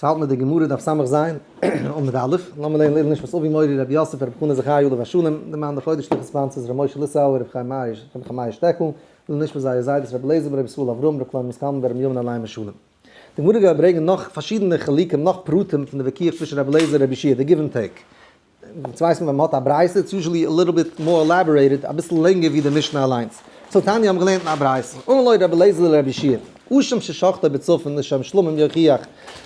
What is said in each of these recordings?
ס'האלט מיט די גמרא דף ס"ז עמוד א', לאמיר לערנען לעילוי נשמת אבי מורי רבי יוסף רבי חנא זכרי' עליו השלום, די מאן דחודש שליחות sponsors ר' משה ליסאווער רבי חיים מאיר רבי חיים מאיר שטעקל, לעילוי נשמת זייער זיידעס רבי אליעזר ברבי ישראל אברהם רבי קלמן סקאלמער ברבי בנימין עליהם השלום. די גמרא גייט ברענגען נאך פארשידענע חילוקים נאך פרטים פון די וויכוח צווישן רבי אליעזר און רבי יהושע, די give and take. יעצט ווייסט מען ווען מ'האט א ברייתא, it's usually a little bit more elaborated, אביסל לענגער ווי די משנה אליינס. so תניא האבן געלערנט אין א ברייתא, אמר לו רבי אליעזר לרבי יהושע, אשם ששחטו בצפון לשם שלמים יוכיח,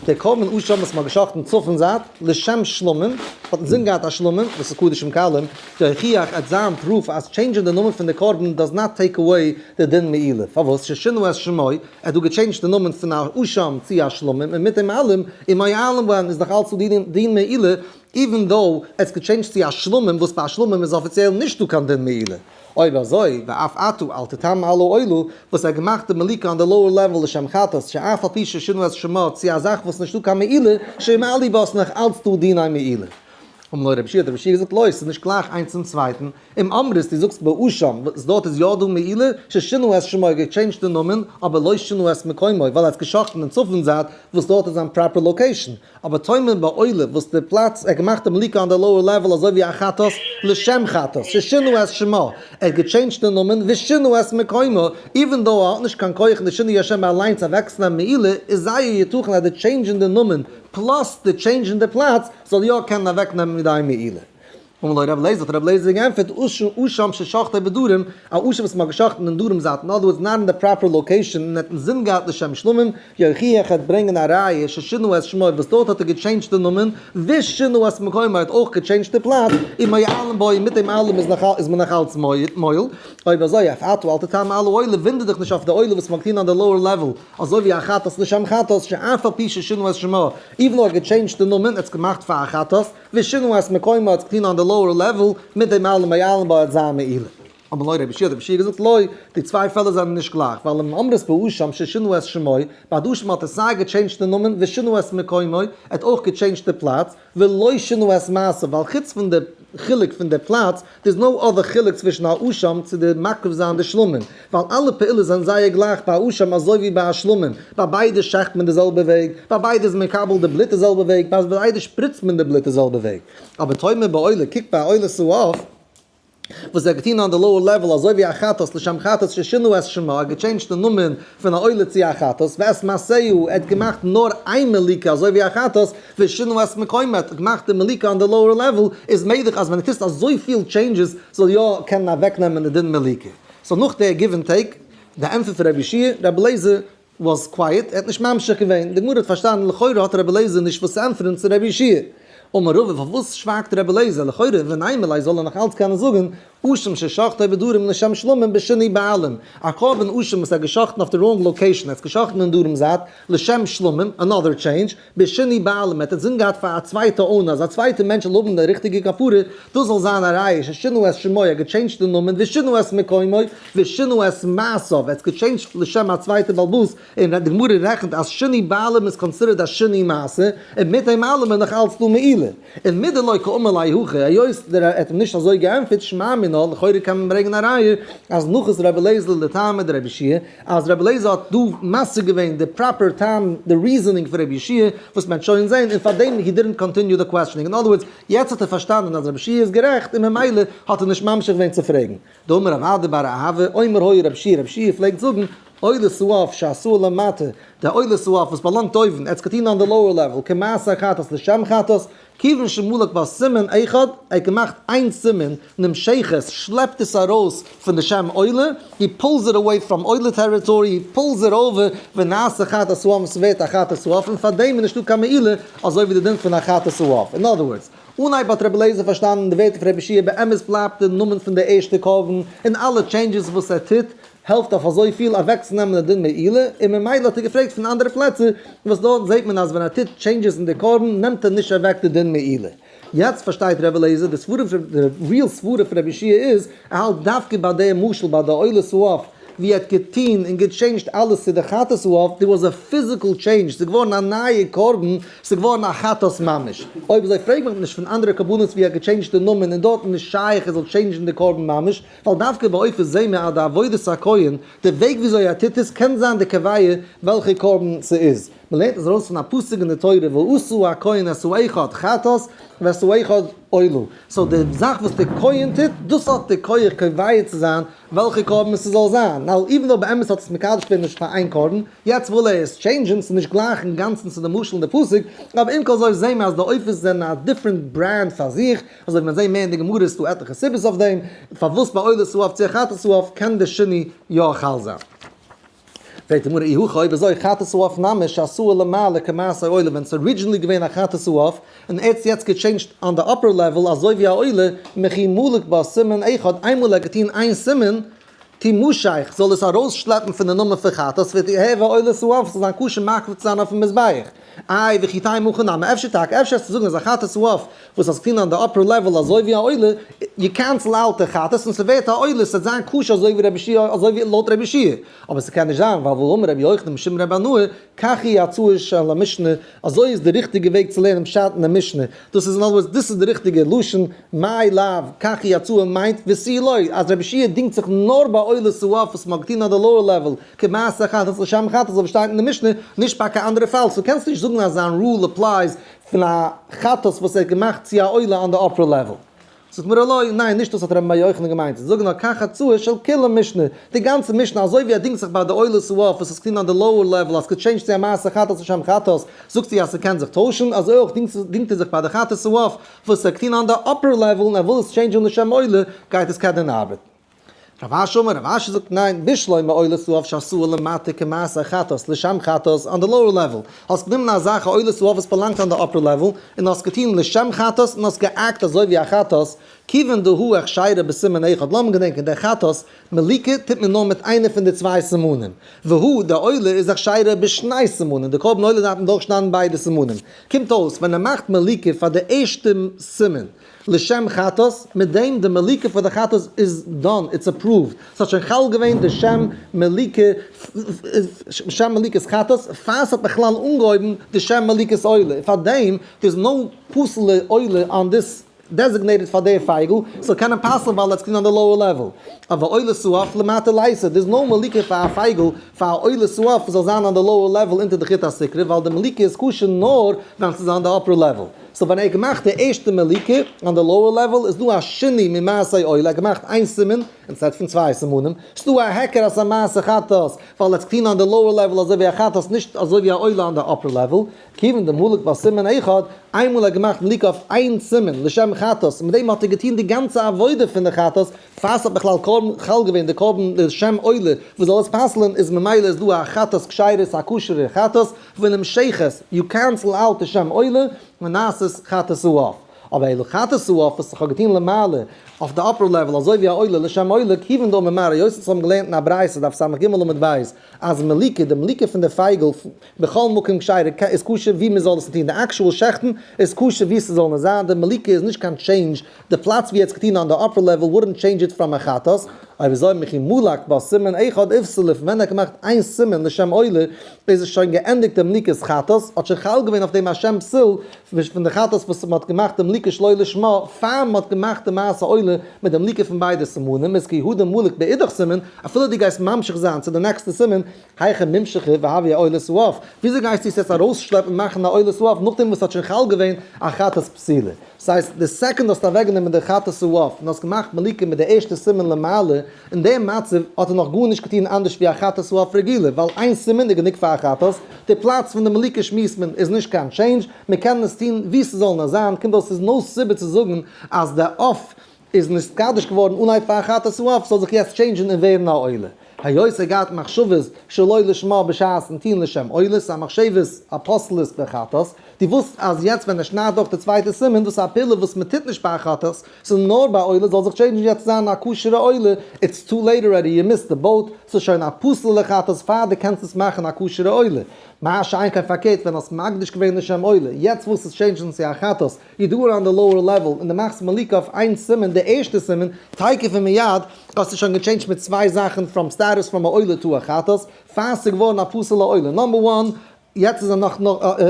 דער קרבן אשם וואס מ'האט געשחט'ן צפון זייט, לשם שלמים, האט אינזין געהאט א שלמים, וואס איז קדשים קלים, יוכיח עט זיין proof אז change ן די נאמען פון די קרבן does not take away די דין מעילה. פארוואס? ששינו את שמו, ער האט דא גע change ט די נאמען פון א אשם צו א שלמים, און מיט דעם אלעם, ומועלין בהן איז נאך אלץ דא דין מעילה, even though עס גע change ט צו א שלמים וואס ביי א שלמים איז אפיציעל נישט דא קיין דין מעילה. אויב אזוי, ואף אתה אל תתמה על העולה, וואס ער האט געמאכט די מליקה on די lower level לשם חטאת, שאף על פי ששינו את שמה צו א זאך וואס נישטא קיין מעילה, שימעלו בה ס'נאך אלץ דא דיני מעילה. אמר לו רבי יהושע האט רבי יהושע געזאגט לא, ס'איז נישט גלייך איינס צום צווייטן, אם אמרת דו זאגסט באשם וואס דארט איז יא דא מעילה, ששינו את שמו גע change ט די נאמען, אבער לא שינו את מקומו ווייל ער האט געשחט'ן אין צפון זייט וואס דארט איז זיין proper location, אבער תאמר בעולה וואס די פלאץ ער האט געמאכט די מליקה on די lower level אזוי ווי א חטאת לשם חטאת ששינו את שמה ער האט גע change ט די נאמען ושינו את מקומו even though ער האט נישט קיין כח אין די שינוי השם אליינס אוועקצונעמען מעילה איז זייער יתכן אז די change אין די נאמען plus די change אין די פלאץ זאל יא קענען אוועקנעמען מיט די מעילה. אמר לו רבי אליעזר האט רבי אליעזר געענטפערט אשם ששחטו בדרום, א אשם וואס מ'האט געשחט'ן אין דרום זייט, in other words not אין די proper location, און האט אינזין געהאט לשם שלמים, יוכיח ער וועט ברענגען א ראיה ששינו את שמו וואס דארט האט ער גע change ט די נאמען, ושינו את מקומו ער האט אויך גע change ט די פלאץ, ומועלין בו מיט דעם אלעם איז מען נאך אלץ מועל, אויב אזוי אף אתה אל תתמה על העולה וואונדער דיך נישט אויף די עולה וואס מ'האט געטון אן די lower level, אזוי ווי א חטאת לשם חטאת שאף על פי ששינו את שמו, even though ער האט גע change ט די נאמען, ער האט עס געמאכט פאר א חטאת, ושינו את מקומו האט געטון on די lower level, מיט דעם אלעם מועלין בה האט זיין מעילה. אמר לו רבי יהושע האט רבי יהושע געזאגט לא, די צוויי פעלער זענען נישט גלייך, ווייל אם אמרת באשם ששינו את שמו, ביי די אשם האט ער סיי גע change ט די נאמען ושינו את מקומו, ער האט אויך גע change ט די פלאץ, ולא שינו את מעשיו, ווייל חוץ פון די חילוק פון די פלאץ, there is no other חילוק צווישן א אשם צו די מקריב זיין די שלמים, ווייל אלע פעולות זענען זייער גלייך ביי א אשם אזוי ווי ביי א שלמים, ביי ביידע שעכט מען די זעלבע וועג, ביי ביידע איז מען מקבל די בלוט די זעלבע וועג, ביי ביידע שפריצט מען די בלוט די זעלבע וועג. אבער תאמר בעולה, קוק ביי עולת העוף, וואס ער האט געטון on די lower level אזוי ווי א חטאת לשם חטאת ששינו את שמה, ער האט גע change ט די נאמען פון א עולה צו א חטאת, ואת מעשהו, ער האט געמאכט נאר איין מליקה אזוי ווי א חטאת, ושינו את מקומו, ער האט געמאכט די מליקה on די lower level, איז מעגליך אז ווען דו טוסט אזויפיל changes זאל יא קענען אוועקנעמען די דין מליקה. so נאך די give and take, די ענטפער פון רבי יהושע, רבי אליעזר was quiet, ער האט נישט ממשיך געווען, די גמרא האט פארשטאנען לכאורה האט רבי אליעזר נישט וואס צו ענטפערן צו רבי יהושע. אמר רבא פארוואס שווייגט רבי אליעזר, לכאורה ונימא ליה זאל ער נאך אלץ קענען זאגן אשם ששחטו בדרום לשם שלמים בשינוי בעלים, א קרבן אשם וואס ער האט געשחטן אויף די wrong location, ער האט עס געשחטן אין דרום זייט, לשם שלמים, another change, בשינוי בעלים, ער האט אינזין געהאט פאר א צווייטע owner אז א צווייטע מענטש זאל האבן די ריכטיגע כפרה, דאס זאל זיין א ראיה ששינו את שמו, ער האט גע change ט די נאמען, ושינו את מקומו, ושינו את מעשיו, ער האט עס גע change ט לשם א צווייטע בעל הבית, און די גמרא רעכנט אז שינוי בעלים איז considered א שינוי מעשה, און מיט דעם אלעם איז נאך אלץ דא מעילה. און מדלא קאמר ליה הכי, היות דער האט אים נישט אזוי געענטפערט, שמע מינה, לכאורה קען מען ברענגען א ראיה אז נחית רבי אליעזר לטעמיה דרבי יהושע, אז רבי אליעזר האט דא משיג געווען די proper טעם, די reasoning פון רבי יהושע, וואס מען וועט שוין זען, און פארדעם he didn't continue the questioning, in other words, יעצט האט ער פארשטאנען אז רבי יהושע איז גערעכט און ממילא האט ער נישט ממשיך געווען צו פרעגן. דאמר רב אדא בר אהבה, אומר היה רבי יהושע, רבי יהושע פלעגט זאגן, עולת העוף שעשאה למטה, די עולת העוף וואס באלאנגט אויבן, ער האט עס געטון on די lower level, כמעשה החטאת לשם חטאת, כיוון שמלק בה סימן אחד, ער האט געמאכט איין סימן, נמשכת, שלעפט עס ארויס פון די שם עולה, he pulls it away from עולה territory, he pulls it over, ונעשה חטאת העוף, ס'ווערט א חטאת העוף, און פארדעם איז נישטא קיין מעילה, אזוי ווי די דין פון א חטאת העוף. in other words, אנהייב האט רבי אליעזר פארשטאנען די ווערטער פון רבי יהושע, באמת בלייבט די נאמען פון די ערשטע קרבן, און אלע changes וואס ער טוט, העלפט אויף אזויפיל אוועקצונעמען די דין מעילה, און ממילא האט ער געפרעגט פון אנדערע פלעצער, וואס דארט זעט מען אז ווען ער טוט changes אין די קרבן נעמט ער נישט אוועק די דין מעילה. יעצט פארשטייט ר' אליעזר די סברה פון די real סברה פון רבי יהושע איז, ער האלט דווקא ביי די משל ביי די עולת העוף ווי ער האט געטון און גע change ט אלעס צו די חטאת העוף, there was a physical change, ס'איז געווארן א נייע קרבן, ס'איז געווארן א חטאת ממש. אויב אזוי פרעג מיך נישט פון אנדערע קרבנות ווי ער האט גע change ט די נאמען און דארט איז נישט שייך ער זאל change ן די קרבן ממש, ווייל דווקא בעופות זעהן מיר אז די עבודת הכהן, די וועג וויאזוי ער טוט עס, קען זיין די קובע וועלכע קרבן ס'איז. מען לערנט עס ארויס פון א פסוק אין די תורה ועשה הכהן את האחד חטאת ואת האחד עולה, so די זאך וואס די כהן טוט, דאס האט די כח קובע צו זיין וועלכע קרבן עס זאל זיין, now even though באמת האט עס מקדש געווען נישט פאר איין קרבן, יעצט וויל ער עס change ן, ס'איז נישט גלייך אינגאנצן צו די משל אין די פסוק, אבער עם כל זאת זעהן מיר אז די עופות זענען א different brand פאר זיך, אזוי ווי מיר זעהן מער אין די גמרא איז דא עטליכע סיבות אויף דעם, פארוואס ביי עולת העוף צו חטאת העוף קען די שינוי יא חל זיין. פרעגט די גמרא אי הכי אויב אזוי חטאת העוף נמי שעשאה למעלה כמעשה עולה ווען ס'איז originally געווען א חטאת העוף און ער האט עס יעצט גע change ט on the upper level אזוי ווי א עולה מכי מליק בה סימן אחד איינמאל ער האט געטון איין סימן תמשך זאל עס ארויסשלעפן פון די נאמען פון חטאת ותהוי עולת העוף ס'זאל זיין כשר מקריב צו זיין אויפן מזבח. איי וכי תימא הכי נמי, אפשר טאקע, אפשר וועסטו זאגן אז א חטאת העוף וואס האסט געטון on the upper level אזוי ווי א עולה, you cancel out די חטאת און ס'ווערט א עולה, ס'וועט זיין כשר אזוי ווי רבי יהושע אזוי ווי לויט רבי יהושע. אבער ס'קען נישט זיין, ווייל והאמר רבי יוחנן משום רבי בנאה, כך היא הצעה של המשנה, אזוי איז די ריכטיגע וועג צו לערנען פשט אין די משנה, דאס איז אין other words דאס איז די ריכטיגע לשון, מאי לאו, כך היא הצעה מיינט ותו לא, אז רבי יהושע דינגט זיך נאר ביי עולת העוף וואס מ'האט געטון on the lower level, כמעשה חטאת לשם חטאת אזוי ווי שטייט אין די משנה, נישט ביי קיין אנדערע פאל, so קענסט נישט זאגן אז זיין rule applies פון א חטאת וואס ער האט געמאכט צו א עולה on the upper level. זאגט מרא לא, ניין נישט דאס האט רבי יוחנן געמיינט, זיי זאגן נאר כך הצעה של כולה משנה, די גאנצע משנה אזוי ווי ער דינגט זיך ביי די עולת העוף וואס איז געטון on the lower level אז ס'גע change ט צו א מעשה חטאת לשם חטאת, זאגט זי אז ס'קען זיך טוישן, אזוי אויך דינגט ער זיך ביי די חטאת העוף וואס ער האט געטון on the upper level און ער וויל עס change ן לשם עולה, גייט עס קענען ארבעטן. רב אשי אמר, רב אשי זאגט ניין, בשלמא עולת העוף שעשאה למטה כמעשה חטאת, לשם חטאת, on the lower level. האסט גענומען א זאך א עולת העוף וואס באלאנגט on the upper level, און האסט געטון לשם חטאת, און האסט גע act אזוי ווי א חטאת, כיוון דהא אכשרה בסימן אחד, לאמיר געדענקען, דער חטאת, מליקה, טוט מען נאר מיט איינע פון די צוויי סימנים. והא, די עולה איז אכשרה בשני סימנים, די קרבן עולה דארף מען דורכשניידן ביידע סימנים. קומט אויס, ווען ער מאכט מליקה פאר די ערשטע סימן, לשם חטאת, מיט דעם די מליקה פאר די חטאת איז done, it's approved, ס'האט שוין חל געווען די שם מליקה, שם מליקת חטאת, פאר ס'האט בכלל אנגעהויבן די שם מליקת עולה, און פאר דעם there's no פסול'ע עולה on this designated פאר די פייגל, ס'זאל קענען פסל'ן ווייל it's געווען on the lower level. אבער עולת העוף למטה ליתא, there's no מליקה פאר א פייגל פאר א עולת העוף זאל זיין on the lower level אונטער די חוט הסיקרא, ווייל די מליקה איז כשר נאר ווען ס'איז on the upper level. so ווען ער האט געמאכט די ערשטע מליקה on the lower level איז דא א שינוי ממעשה עולה, ער האט געמאכט איין סימן instead פון צוויי סימנים, ס'דא א היכר אז ס'איז א מעשה חטאת ווייל ער האט געטון on the lower level אזוי ווי א חטאת נישט אזוי ווי א עולה on the upper level, כיוון דמליק בה סימן אחד, איינמאל ער האט געמאכט מליקה אויף איין סימן לשם חטאת און מיט דעם האט ער געטון די גאנצע עבודה פון די חטאת, פאר ס'האט בכלל חל געווען די קרבן לשם עולה וואס זאל עס פסל'ען איז ממילא איז דא א חטאת כשרה א כשר'ע חטאת, ונמשכת, you cancel out די שם עולה, ונעשית חטאת העוף. אבער אלא חטאת העוף וואס איך האב געטון למעלה, אויף די upper level, אזוי ווי א עולה לשם עולה, כיוון דאמר מר היות אונז האבן געלערנט אין א ברייתא דף סג עמוד ב', אז מליקה, די מליקה פון די פייגל, בכל מקום כשרה, איז כשר ווי מען זאל עס טון, די actual שעכטן איז כשר ווי ס'זאל נאר זיין, די מליקה איז נישט קיין change, די פלאץ ווי ער האט עס געטון on the upper level wouldn't change it from א חטאת, אויב אזוי מכי מלק בה סימן אחד איפסלא, פון ווען ער האט געמאכט איין סימן לשם עולה איז עס שוין געענדיגט די מליקת חטאת, האט שוין חל געווען אויף דעם א שם פסול פון די חטאת וואס מען האט געמאכט די מליקה שלא לשמה פאר מען האט געמאכט די מעשה עולה מיט די מליקה פון ביידע סימנים, איז כי הא דמליק באידך סימן, אפילו דו גייסט ממשיך זיין צו די נעקסטע סימן, היכי ממשכא והויא עולת העוף, וויאזוי גייסטו עס יעצט ארויסשלעפן מאכן א עולת העוף נאכדעם וואס ס'האט שוין חל געווען א חטאת פסולה? ס'הייסט די second האסטו אוועקגענומען די חטאת העוף און האסט געמאכט מליקה מיט די ערשטע סימן למעלה, אין דעם מצב האט ער נאך גארנישט געטון אנדערש ווי א חטאת העוף רגילה, ווייל איין סימן איז גענוג פאר א חטאת, די פלאץ פון די מליקה שמועסט מען איז נישט קיין change, מען קען עס טון ווי ס'זאל נאר זיין, קומט אויס ס'איז no סיבה צו זאגן אז די עוף איז נתקדש געווארן אנהייב פאר חטאת העוף זאל זיך יעצט change ן און ווערן א עולה. היות ער געהאט מחשבות שלא לשמה בשעת'ן טוהן לשם עולה, ס'איז א מחשבת הפוסלת בחטאת, דו ווילסט אז יעצט ווען ער שניידט דורך די צווייטע סימן, דאס איז א פעולה וואס מען טוט נישט ביי א חטאת, ס'איז נאר ביי עולה, זאל זיך change ן יעצט זיין א כשר'ע עולה, it's too late already, you missed the boat, ס'איז שוין א פסול'ע חטאת פאר דו קענסט עס מאכן א כשר'ע עולה. מה שאין כן פארקערט ווען האסט מקדיש געווען לשם עולה, יעצט ווילסטו עס change ן צו א חטאת, you do it on the lower level, און דו מאכסט מליקה אויף איין סימן, די ערשטע סימן, תיכף ומיד, האסטו שוין גע change ט מיט צוויי זאכן from status from א עולה to א חטאת, פאר ס'איז געווארן א פסול'ע עולה. number one, יעצט איז ער נאך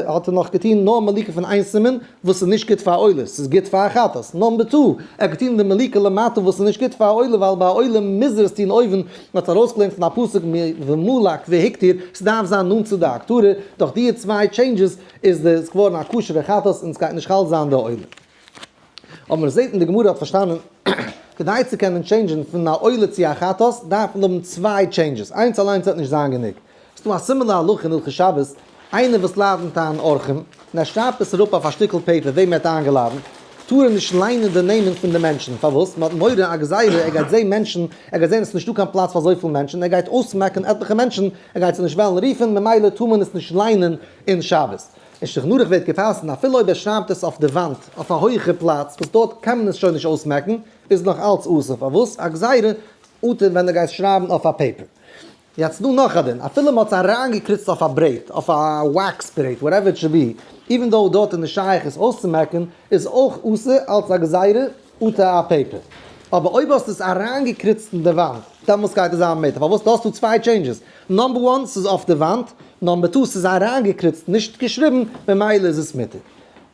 האט ער נאך געטון נאר מליקה פון איין סימן וואס איז נישט גוט פאר א עולה, ס'איז גוט פאר א חטאת. number two, ער האט געטון די מליקה למטה וואס איז נישט גוט פאר א עולה ווייל ביי א עולה מוז ער עס טון אויבן, מען האט ארויסגעלערנט פון א פסוק ומלק והקטיר, ס'דארף זיין נאנט צו די הקטרה, דורך די צוויי changes איז עס געווארן א כשר'ע חטאת און ס'גייט נישט חל זיין די עולה. אבער מען זעט אין די גמרא האט פארשטאנען כדי צו קענען change ן פון א עולה צו א חטאת דארף מען האבן צוויי changes, איינס אליינס וועט נישט זיין גענוג. ס'דא א similar הלכה אין הלכות שבת, איינער וואס לאדענט איין אורחים, און ער שרייבט עס אראפ אויף א שטיקל paper וועם ער האט איינגעלאדענט, טאר ער נישט ליינען די נעמען פון די מענטשן, פארוואס? מען האט מורא א גזירה, ער גייט זען מענטשן, ער גייט זען עס איז נישטא קיין פלאץ פאר אזויפיל מענטשן, ער גייט אויסמעקן עטליכע מענטשן, ער גייט זיי נישט וועלן רופן, ממילא טאר מען עס נישט ליינען אין שבת. אין שולחן ערוך ווערט געפסקנט אפילו אויב ער שרייבט עס אויף די וואנט אויף א הויכע פלאץ וואס דארט קען מען עס שוין נישט אויסמעקן, איז נאך אלץ אסור, פארוואס? א גזירה אטו ווען דו גייסט שרייבן אויף א paper. יעצט דא נאך א דין, אפילו מען האט עס אריינגעקריצט אויף א ברעט, אויף א wax ברעט, whatever it should be, even though דארט איז נישט שייך עס אויסצומעקן, איז אויך אסור אלץ א גזירה אטו א paper. אבער אויב האסטו עס אריינגעקריצט אין די וואנט, דעמאלטס גייט עס זיין מותר. פארוואס? דא האסטו צוויי changes. number one, ס'איז אויף די וואנט, number two, ס'איז אריינגעקריצט, נישט געשריבן, ממילא איז עס מותר.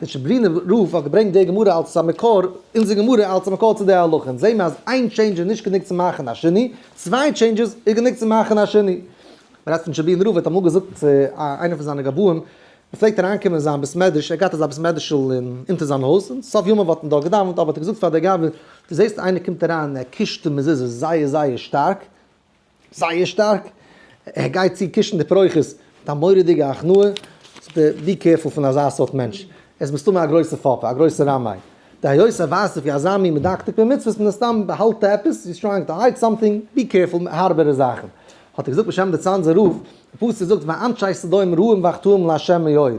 דער טשעברינער רב האט געברענגט די גמרא אלס א מקור, אונזער גמרא אלס א מקור צו די הלכה. אונז זעהן מיר אז איין change איז נישט גענוג צו מאכן א שינוי, צוויי changes איז גענוג צו מאכן א שינוי. מ'רעדט פון טשעברינער רב, ער האט אמאל געזאגט צו איינער פון זיינע גבאים, מ'פלעגט אריינקומען אין זיין בית מדרש, ער האט געהאט אזא בית מדרש'ל אונטער זיין הויז, און סוף ימיו האט מען דארט געדאווענט, אבער האט ער געזאגט פאר דער גבאי, דו זעסט איינער קומט אריין און ער קישט די מזוזה זייער זייער שטארק, זייער שטארק, ער גייט צו קישן די פרוכת מיט א מורא'דיגע הכנעה, זאגט ער, be careful פון אזא סארט מענטש, ער איז מסתמא א גרויסע פאפער, א גרויסע רמאי, די היות ער ווייזט זיך ווי אזא מין מדקדק במצוות, מן הסתם באהאלט ער עפעס, he's trying to hide something, be careful, הארבערע זאכן. האט ער געזאגט בשם די צאנזער רב, די פסוק זאגט ואנשי סדום רעים וחטאים לה' מאוד,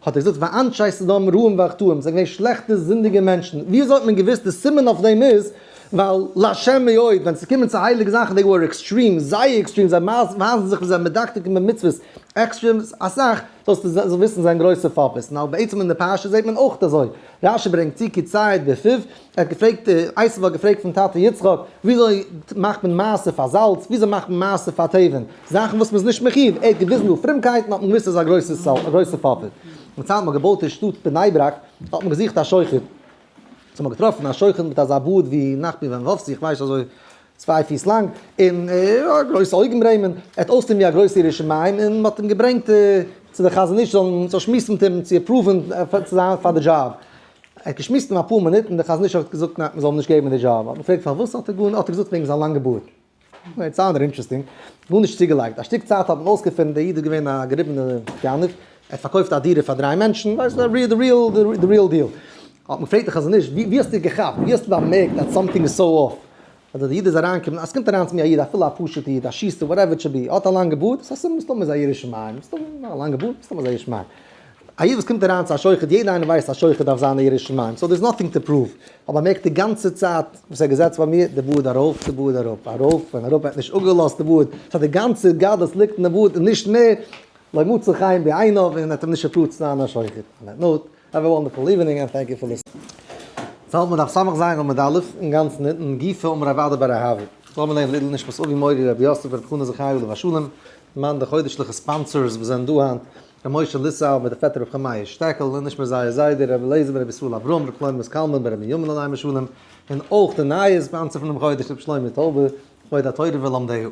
האט ער געזאגט ואנשי סדום רעים וחטאים, זיי זענען געווען שלעכטע זינדיגע מענטשן, ווי אזוי האט מען געוואוסט די סימן אויף דעם איז, ווייל לה' מאוד, ווען ס'איז געקומען צו הייליגע זאכן they were extreme, זייער extreme, זיי ווייזן זיך ווי זיי מדקדקים במצוות extreme אסאך, זאלסטו וויסן זיי זענען גרויסע פאפערס, נאר בעצם אין די פרשה זעט מען אויך אזוי, רשי ברענגט צו כי ציד בפיו, ער האט געפרעגט, עשו האט געפרעגט פון טאטע יצחק, וויאזוי מאכט מען מעשר פאר זאלץ, וויאזוי מאכט מען מעשר פאר תבן, זאכן וואס מ'איז נישט מחיוב, ער האט געוויזן דא פרומקייט און האט מען געוואוסט ער איז א גרויסע סאלט, א גרויסע פאפער. ווען צייט מ'האט געבויט די שטאט בני ברק, האט מען געזוכט א שוחט, סאו מ'האט געטראפן א שוחט מיט אזא בארד ווי נחמי בן וואפסי, איך ווייס אזוי צוויי פיס לאנג, און גרויסע אויגן ברעמען, ער האט אויסגעזען ווי א גרויסע ירא שמים, און מ'האט אים געברענגט צו די חזון איש זאל זאל שמועסן מיט אים צו approve ן צו זיין פאר די דזשאב. ער האט געשמועסט מיט אים אפאר מינוט און די חזון איש האט געזאגט ניין מ'זאל אים נישט געבן די דזשאב, האט מען געפרעגט פארוואס האט ער גארנישט, האט ער געזאגט וועגן זיין לאנגע בארד. it sounded interesting, גארנישט צוגעלייגט, א שטיק צייט האט מען אויסגעפונען דער איד איז געווען א געריבענע גנב, ער האט פארקויפט א דירה פאר דריי מענטשן, ווייסט די real די real deal. האט מען געפרעגט די חזון איש, ווי האסטו געכאפט, ווי האסטו באמערקט אז something איז so off? אז דער איד איז אריינגעקומען, אז ס'קומט אריין צו מיר א איד, אפילו א פשוט'ע איד, א שוסטער, whatever it should be, האט א לאנגע בארד, ס'איז א סימן מסתמא איז א ירא שמים, מסתמא א לאנגע בארד, מסתמא איז א ירא שמים. א איד וואס קומט אריין צו א שוחט, יעדער איינער ווייסט א שוחט דארף זיין א ירא שמים, so there's nothing to prove. האב באמערקט די גאנצע צייט וואס ער האט געזעצט ביי מיר, די בארד ארויף, די בארד אראפ, ארויף און אראפ, ער האט נישט אפגעלאזט די בארד, ס'האט די גאנצע גדלות ליגט אין די בארד און נישט מער, לא מצא חן בעיניו, און ער האט אים נישט approved צו זיין א שוחט. On that note, have a wonderful evening and thank you for listening. ס'האלט מען דף סמך ז' עמוד א', אינגאנצן אונטן, גופא אמר רב אדא בר אהבה. לאמיר לערנען לעילוי נשמת אבי מורי רבי יוסף רבי חנא זכרי' עליו השלום, מאן די חודש'ליכע sponsors וואס זענען דא היינט, רבי משה ליסאו מיט די פעטער רבי חיים מאיר שטעקל, און נשמת זייער זיידע רבי אליעזר בן רבי ישראל אברהם, רבי קלונימוס קלמן בן רבי בנימין עליהם השלום, און אויך די נייע sponsor פונעם חודש רבי שלמה טויבער, כבוד התורה ולומדיה.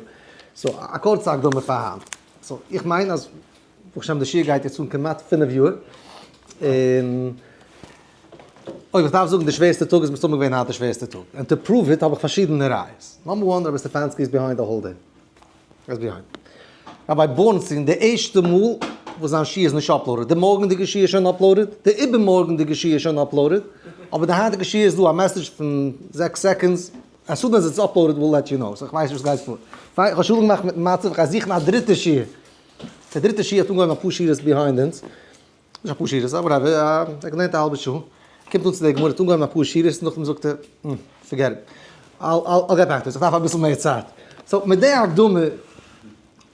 so, א קורצע הקדמה פאר היינט. so, איך מיין אז ברוך השם די שיעור גייט יעצט אן כמעט פינף יאר, און אויב איך דארף זאגן די שווערסטע טאג איז מסתמא געווען היינט די שווערסטע טאג, און to prove it האב איך פארשידענע ראיות. number one רבי סטעפאנסקי איז behind the whole thing. ער איז behind. ראביי בורנסטין די ערשטע מאל וואס זיין שיעור איז נישט uploaded, די מארגענדיגע שיעור איז שוין uploaded, די איבערמארגענדיגע שיעור איז שוין uploaded, אבער די היינטיגע שיעור איז דא א message פון זעקס seconds, as soon as it's uploaded we'll let you know, so איך ווייס נישט וואס גייט פאר. פיין, איך האב שלום געמאכט מיטן מצב, איך גיי זוכן א דריטע שיעור. די דריטע שיעור האט אנגעהויבן אפאר שורות behind אונז, נישט אפאר שורות, אבער whatever, ער האט געלערנט א האלבע שעה, קומט אן צו די גמרא, האט אנגעהויבן אפאר שורות, נאכדעם זאגט ער, forget it, I'll get back to it, איך דארף אביסל מער צייט. so מיט די הקדמה,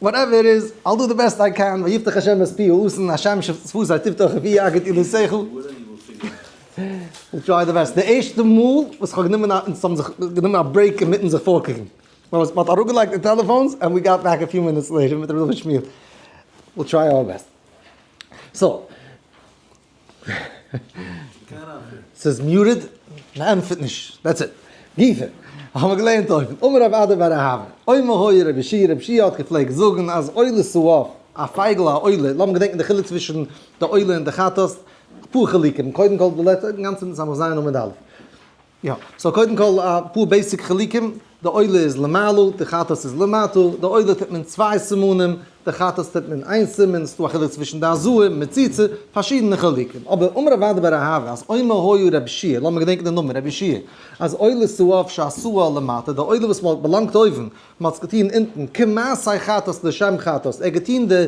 whatever it is, I'll do the best I can, ויפתח השם את פי האתון, השם שפתי תפתח ופי יגיד תהלתך. We'll try the best. די ערשטע מאל וואס איך האב גענומען א, אונז האבן זיך גענומען א break אינמיטן זיך פארקוקן. מען האט אראפגעלייגט די טעלעפאונס and we got back a few minutes later מיט ר' דוד שמואל. We'll try our best. So, ס'איז muted, מ'ענטפערט נישט, that's it. גופא, האבן מיר געלערנט אויבן, אמר רב אדא בר אהבה, אומר היה רבי יהושע, רבי יהושע האט געפלעגט זאגן אז עולת העוף, א פייגל א עולה, לאמיר געדענקן די חילוק צווישן די עולה און די חטאת, אפאר חילוקים, קודם כל די לעצטע, אינגאנצן סמך ז' עמוד א'. יא, so קודם כל אפאר basic חילוקים, די עולה איז למעלה, די חטאת איז למטה, די עולה טוט מען צוויי סימנים, די חטאת טוט מען איין סימן, ס'דא א חילוק צווישן די הזאה, מציצה, פארשידענע חילוקים. אבער אמר רב אדא בר אהבה אז אומר היה רבי יהושע, לאמיר געדענקען די נאמען רבי יהושע, אז עולת העוף שעשאה למטה, די עולה וואס באלאנגט אויבן, מ'האט עס געטון אונטן, כמעשה חטאת לשם חטאת, ער האט געטון די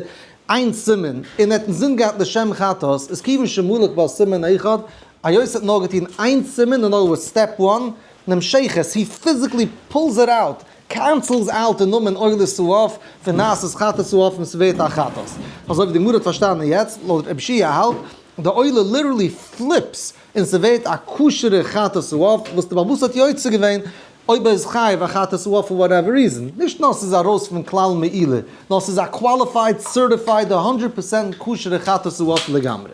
איין סימן, און ער האט אינזין געהאט לשם חטאת, איז כיוון שמלק בה סימן אחד, היות ער האט נאר געטון איין סימן, אין other words step one, נמשכת, he physically pulls it out, cancels out די נאמען עולת העוף, ונעשית חטאת העוף און ס'ווערט א חטאת. אזוי ווי די גמרא האט פארשטאנען יעצט, לויט רבי יהושע האלט, די עולה literally flips און ס'ווערט א כשר'ע חטאת העוף וואס די בעל הבית האט יוצא געווען אויב ער איז חייב א חטאת העוף for whatever reason, נישט נאר ס'איז ארויס פון כלל מעילה, נאר ס'איז א qualified certified הונדרעט פראצענט כשר'ע חטאת העוף לגמרי.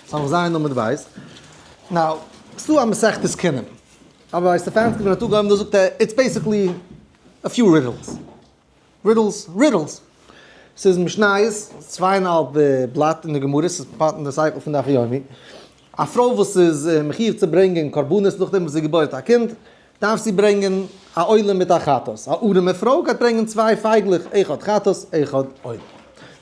סמך ז' עמוד בית. Now, ס'דא א מסכת קינים. אבער ווייסט די פענסטער פון א טאג אויבן דא זאגט ער it's basically a few riddles. Riddles, riddles. ס'איז משניות, צוויי און א האלב בלאט אין די גמרא, ס'איז part אין די cycle פון דף יומי. א פרוי וואס איז מחיוב צו ברענגען קרבנות נאכדעם וואס זי געבוירט א קינד, דארף זי ברענגען א עולה מיט א חטאת. א ארעמע פרוי גייט ברענגען צוויי פייגלעך, אחד חטאת, אחד עולה.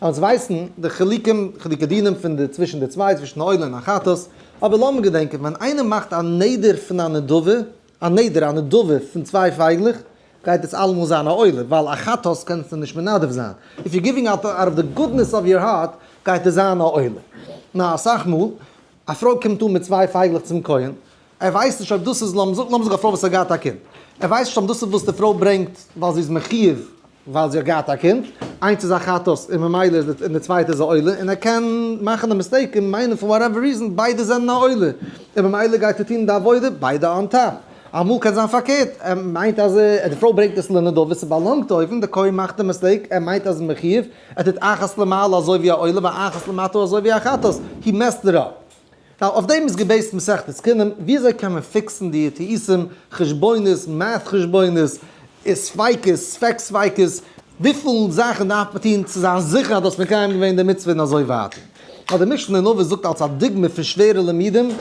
אונז ווייסן די חילוקים, חילוקי דינים פון די צווישן די צוויי, צווישן א עולה און א חטאת. אבער לאמיר געדענקען, ווען איינער מאכט א נדר פון א נדבה, א נדר, א נדבה פון צוויי פייגלעך, גייט עס אלעמאל זיין א עולה, ווייל א חטאת קענסטו נישט מנדב זיין. If you giving out out of the goodness of your heart, גייט עס זיין א עולה. נאר אסאך מאל, א פרוי קומט אן מיט צוויי פייגלעך צום כהן, ער ווייסט נישט אויב דאס איז, לאמיר זאגן א פרוי וואס האט געהאט א קינד, ער ווייסט נישט אויב דאס איז וואס די פרוי ברענגט ווייל זי איז מחיוב ווייל זי האט געהאט א קינד, איינס איז א חטאת און ממילא איז די און די צווייטע איז א עולה, און ער קען מאכן די mistake און מיינען for whatever reason ביידע זענען א עולה, און ממילא גייט ער טון די עבודה ביידע on top. אמאל קען זיין פארקערט, ער מיינט אז די פרוי ברענגט עס לנדבה, ס'באלאנגט אויבן, די כהן מאכט די mistake, ער מיינט אז מחיוב, ער טוט אחת למעלה אזוי ווי א עולה ואחת למטה אזוי ווי א חטאת, he messed it up. Now אויף דעם איז גע based מסכת קינים, וויאזוי קען מען fix ן די טעותים, חשבונות, math חשבונות, ספיקות, ספק ספיקות, וויפיל זאכן דארף מען טון צו זיין זיכער אז דו האסט מקיים געווען די מצוה און אזוי ווייטער. אבער די משנה אין אבות זאגט אלס א דוגמא פון שווערע לימודים,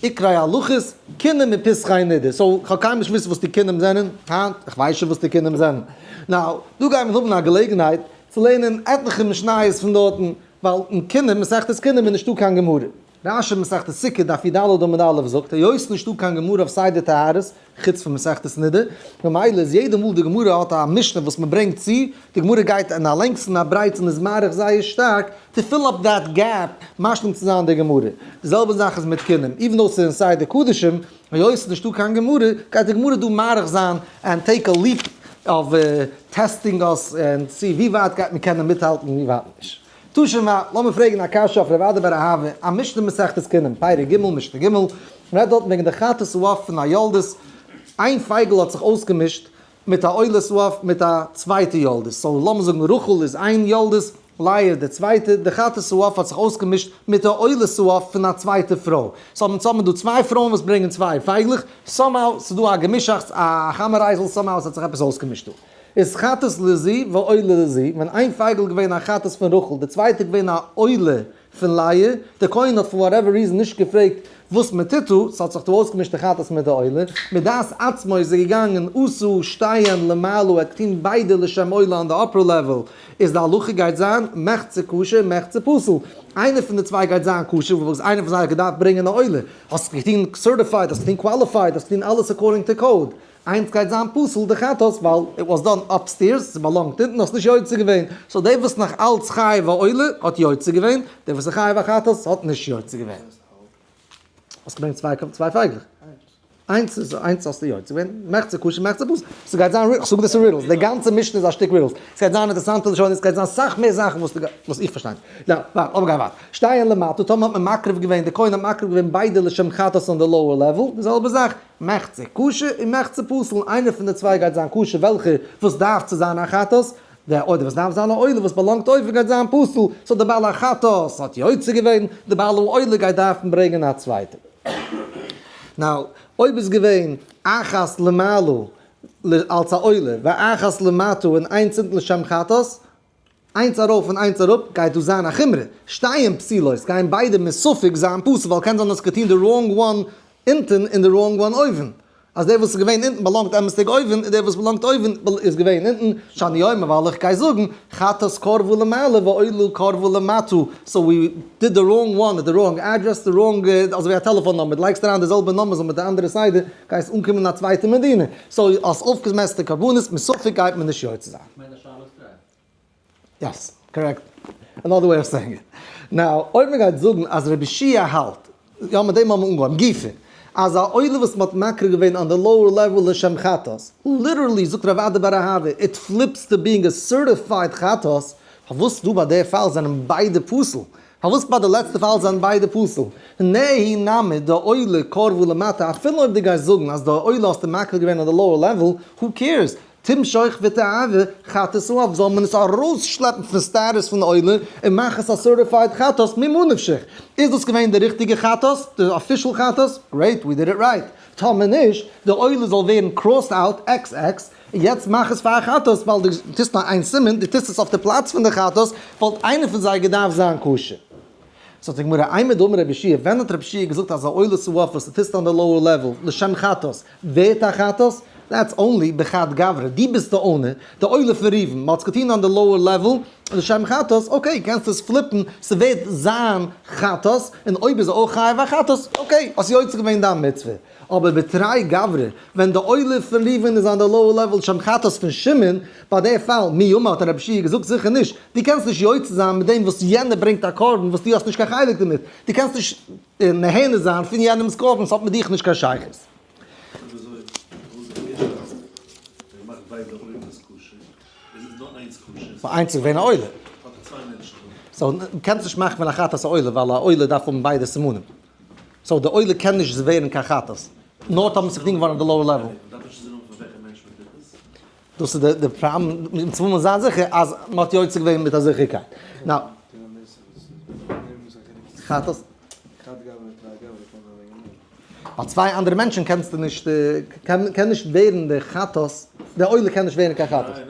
עיקרי הלכות, קינים און פסחי נידה. So, כ'האב קיינמאל נישט געוואוסט וואס די קינים זענען, היינט, כ'ווייס שוין וואס די קינים זענען. Now, דא גייען מיר האבן א געלעגנהייט צו לערנען עטליכע משניות פון דארטן, ווייל אין קינים, מסכת קינים איז נישטא קיין גמרא. רשי מסכת סוכה דף י"ד עמוד א' זאגט, היות נישטא קיין גמרא אויף סדר טהרות, חוץ פון מסכת נידה, ממילא איז יעדע מאל די גמרא האט א משנה וואס מען ברענגט צו, די גמרא גייט אין א לענגס און א ברייטס און איז מאריך זייער שטארק, to fill up that gap, משלים צו זיין די גמרא. די זעלבע זאך איז מיט קינים, even though ס'איז אין סדר קדשים, היות ס'איז נישטא קיין גמרא, גייט די גמרא דא מאריך זיין and take a leap of testing us and see ווי ווייט גייט מען קענען מיטהאלטן און ווי ווייט נישט. תא שמע, לאמיר פרעגן א קשיא אויף רב אדא בר אהבה, א משנה מסכת קינים, פרק ג' משנה ג', מ'רעדט דארטן וועגן די חטאת העוף פון א יולדת, איין פייגל האט זיך אויסגעמישט מיט א עולת העוף מיט א צווייטע יולדת, so לאמיר זאגן רחל איז איין יולדת, לאה איז די צווייטע, די חטאת העוף האט זיך אויסגעמישט מיט די עולת העוף פון א צווייטע פרוי, so האבן מיר דא צוויי פרויען וואס ברענגען צוויי פייגלעך, somehow ס'איז דא א געמישאכטס א חמור אייזל somehow ס'האט זיך עפעס אויסגעמישט דא. איז חטאת לזו ועולה לזו, ווען איין פייגל איז געווען א חטאת פון רחל, די צווייטע איז געווען א עולה פון לאה, דער כהן האט for whatever reason נישט געפרעגט וואס מען טוט דא, ס'האט זיך דא אויסגעמישט די חטאת מיט די עולה, מדעת עצמו איז ער געגאנגען עשה שתיהן למעלה, ער האט געטון ביידע לשם עולה on the upper level, איז די הלכה גייט זיין מחצה כשר מחצה פסול, איינער פון די צוויי גייט זיין כשר, וואס איינער פון זיי האט געדארפט ברענגען א עולה, האסט געטון certified, האסט געטון qualified, האסט געטון אלעס according to code, איינס גייט זיין פסול די חטאת ווייל it was done upstairs, ס'באלאנגט אונטן, האסט נישט יוצא געווען, so דער וואס נאך אלץ חייב א עולה האט יוצא געווען, דער וואס איז חייב א חטאת האט נישט יוצא געווען. האסט געברענגט צוויי צוויי פייגלעך. איינס איז איינס האסטו יוצא געווען, מחצה כשר מחצה פסול. ס'גייט זיין איך זאג דאס אין riddles, די גאנצע משנה איז א שטיק riddles. ס'גייט זיין אינטערעסאנטע לשונות, ס'גייט זיין סאך מער זאכן וואס וואס איך פארשטיי נישט. יא, ווארט, לאמיר גיין ווייטער. שתיהן למטה, טאמער האט מען מקריב געווען, די כהן האט מקריב געווען ביידע לשם חטאת on the lower level, די זעלבע זאך, מחצה כשר און מחצה פסול, איינער פון די צוויי גייט זיין כשר, וועלכע וואס דארף צו זיין א חטאת? דער עולה וואס דארף זיין א עולה וואס באלאנגט אויבן גייט זיין פסול, so דער בעל החטאת האט יוצא געווען, דער בעל העולה גייט דארפן ברענגען א צווייטע. Now, אויב איז געווען אחת למעלה אלס א עולה, ואחת למטה און איינס אונטן לשם חטאת, איינס ארויף און איינס אראפ, גייט דא זיין א חומרא, שתיהן פסולות, גייען ביידע מספק זיין פסול, ווייל קען זיין האסט געטון די wrong one אונטן און די wrong one אויבן. אז דער וואס איז געווען אונטן באלאנגט אמת'דיג אויבן, און דער וואס באלאנגט אויבן איז געווען אונטן, שאני אומר ווייל איך גיי זאגן, חטאת קרבה למעלה ועולה קרבה למטה, so we did the wrong one at the wrong address, the wrong, אזוי ווי א טעלעפאן נומבער, דו לייגסט אריין די זעלבע נומבערס אבער מיט די אנדערע סדר, גייסט אנקומען אין א צווייטע מדינה, so האסט אויפגעמעסט די קרבנות, מספק גייט מען נישט יוצא זיין. כ'מיין די שאלה איז טרעף. Yes, correct. Another way of saying it. Now, אויב מען גייט זאגן אז רבי יהושע האלט, יא מיט דעם האבן מיר אנגעהויבן, גופא, אז א עולה וואס מען האט מקריב געווען on the lower level לשם חטאת, literally זאגט רב אדא בר אהבה, it flips to being a certified חטאת, פארוואס דא ביי די פאל זענען ביידע פסול? פארוואס ביי די לעצטע פאל זענען ביידע פסול? נהי נמי דעולה קרבה למטה, אפילו אויב דו גייסט זאגן אז די עולה האסטו מקריב געווען on the lower level, who cares? תמשוך ותהוי חטאת העוף, זאל מען עס ארויסשלעפן פון status פון עולה און מאכן עס א certified חטאת, ממה נפשך? איז דאס געווען די ריכטיגע חטאת? די official חטאת? Great, we did it right. טאמער נישט, די עולה זאל ווערן crossed out, X X, און יעצט מאך עס פאר א חטאת, ווייל דו טוסט נאר איין סימן, דו טוסט עס אויף די פלאץ פון די חטאת, וואלט איינער פון זיי געדארפט זיין כשר. זאגט די גמרא, אימר דאמר רבי יהושע, ווען האט רבי יהושע געזאגט אז א עולת העוף וואס דו טוסט on the lower level לשם חטאת, ווערט א חטאת? That's only בחד גברא, דו ביסט די owner, די עולה פון ראובן, מ'האט עס געטון on the lower level לשם חטאת, okay, קענסט עס flip ן, ס'ווערט זיין חטאת, און אויב איז ער אויך חייב א חטאת, okay, האסט יוצא געווען דיין מצוה. אבער בתרי גברא, ווען די עולה פון ראובן איז on the lower level לשם חטאת פון שמעון, ביי די פאל, מי אמר האט רבי יהושע געזאגט זיכער נישט, דו קענסט נישט יוצא זיין מיט דעם וואס יענער ברענגט א קרבן וואס דו האסט נישט קיין חלק דערמיט, דו קענסט נישט נהנה זיין פון יענעמ'ס קרבן, ס'האט מיט דיך נישט קיין שייכות. איינס איז געווען א עולה. So קענסט נישט מאכן פון א חטאת א עולה, ווייל א עולה דארף האבן ביידע סימנים. So די עולה קען נישט ווערן קיין חטאת. נאר טאמער ס'איז געטון געווארן אויף די lower level. דאס איז די פראבלעם, מוז מען זיין זיכער אז מען האט יוצא געווען מיט א זיכערקייט. Now. חטאת. ביי צוויי אנדערע מענטשן קענסטו נישט, קען נישט ווערן די חטאת, די עולה קען נישט ווערן קיין חטאת.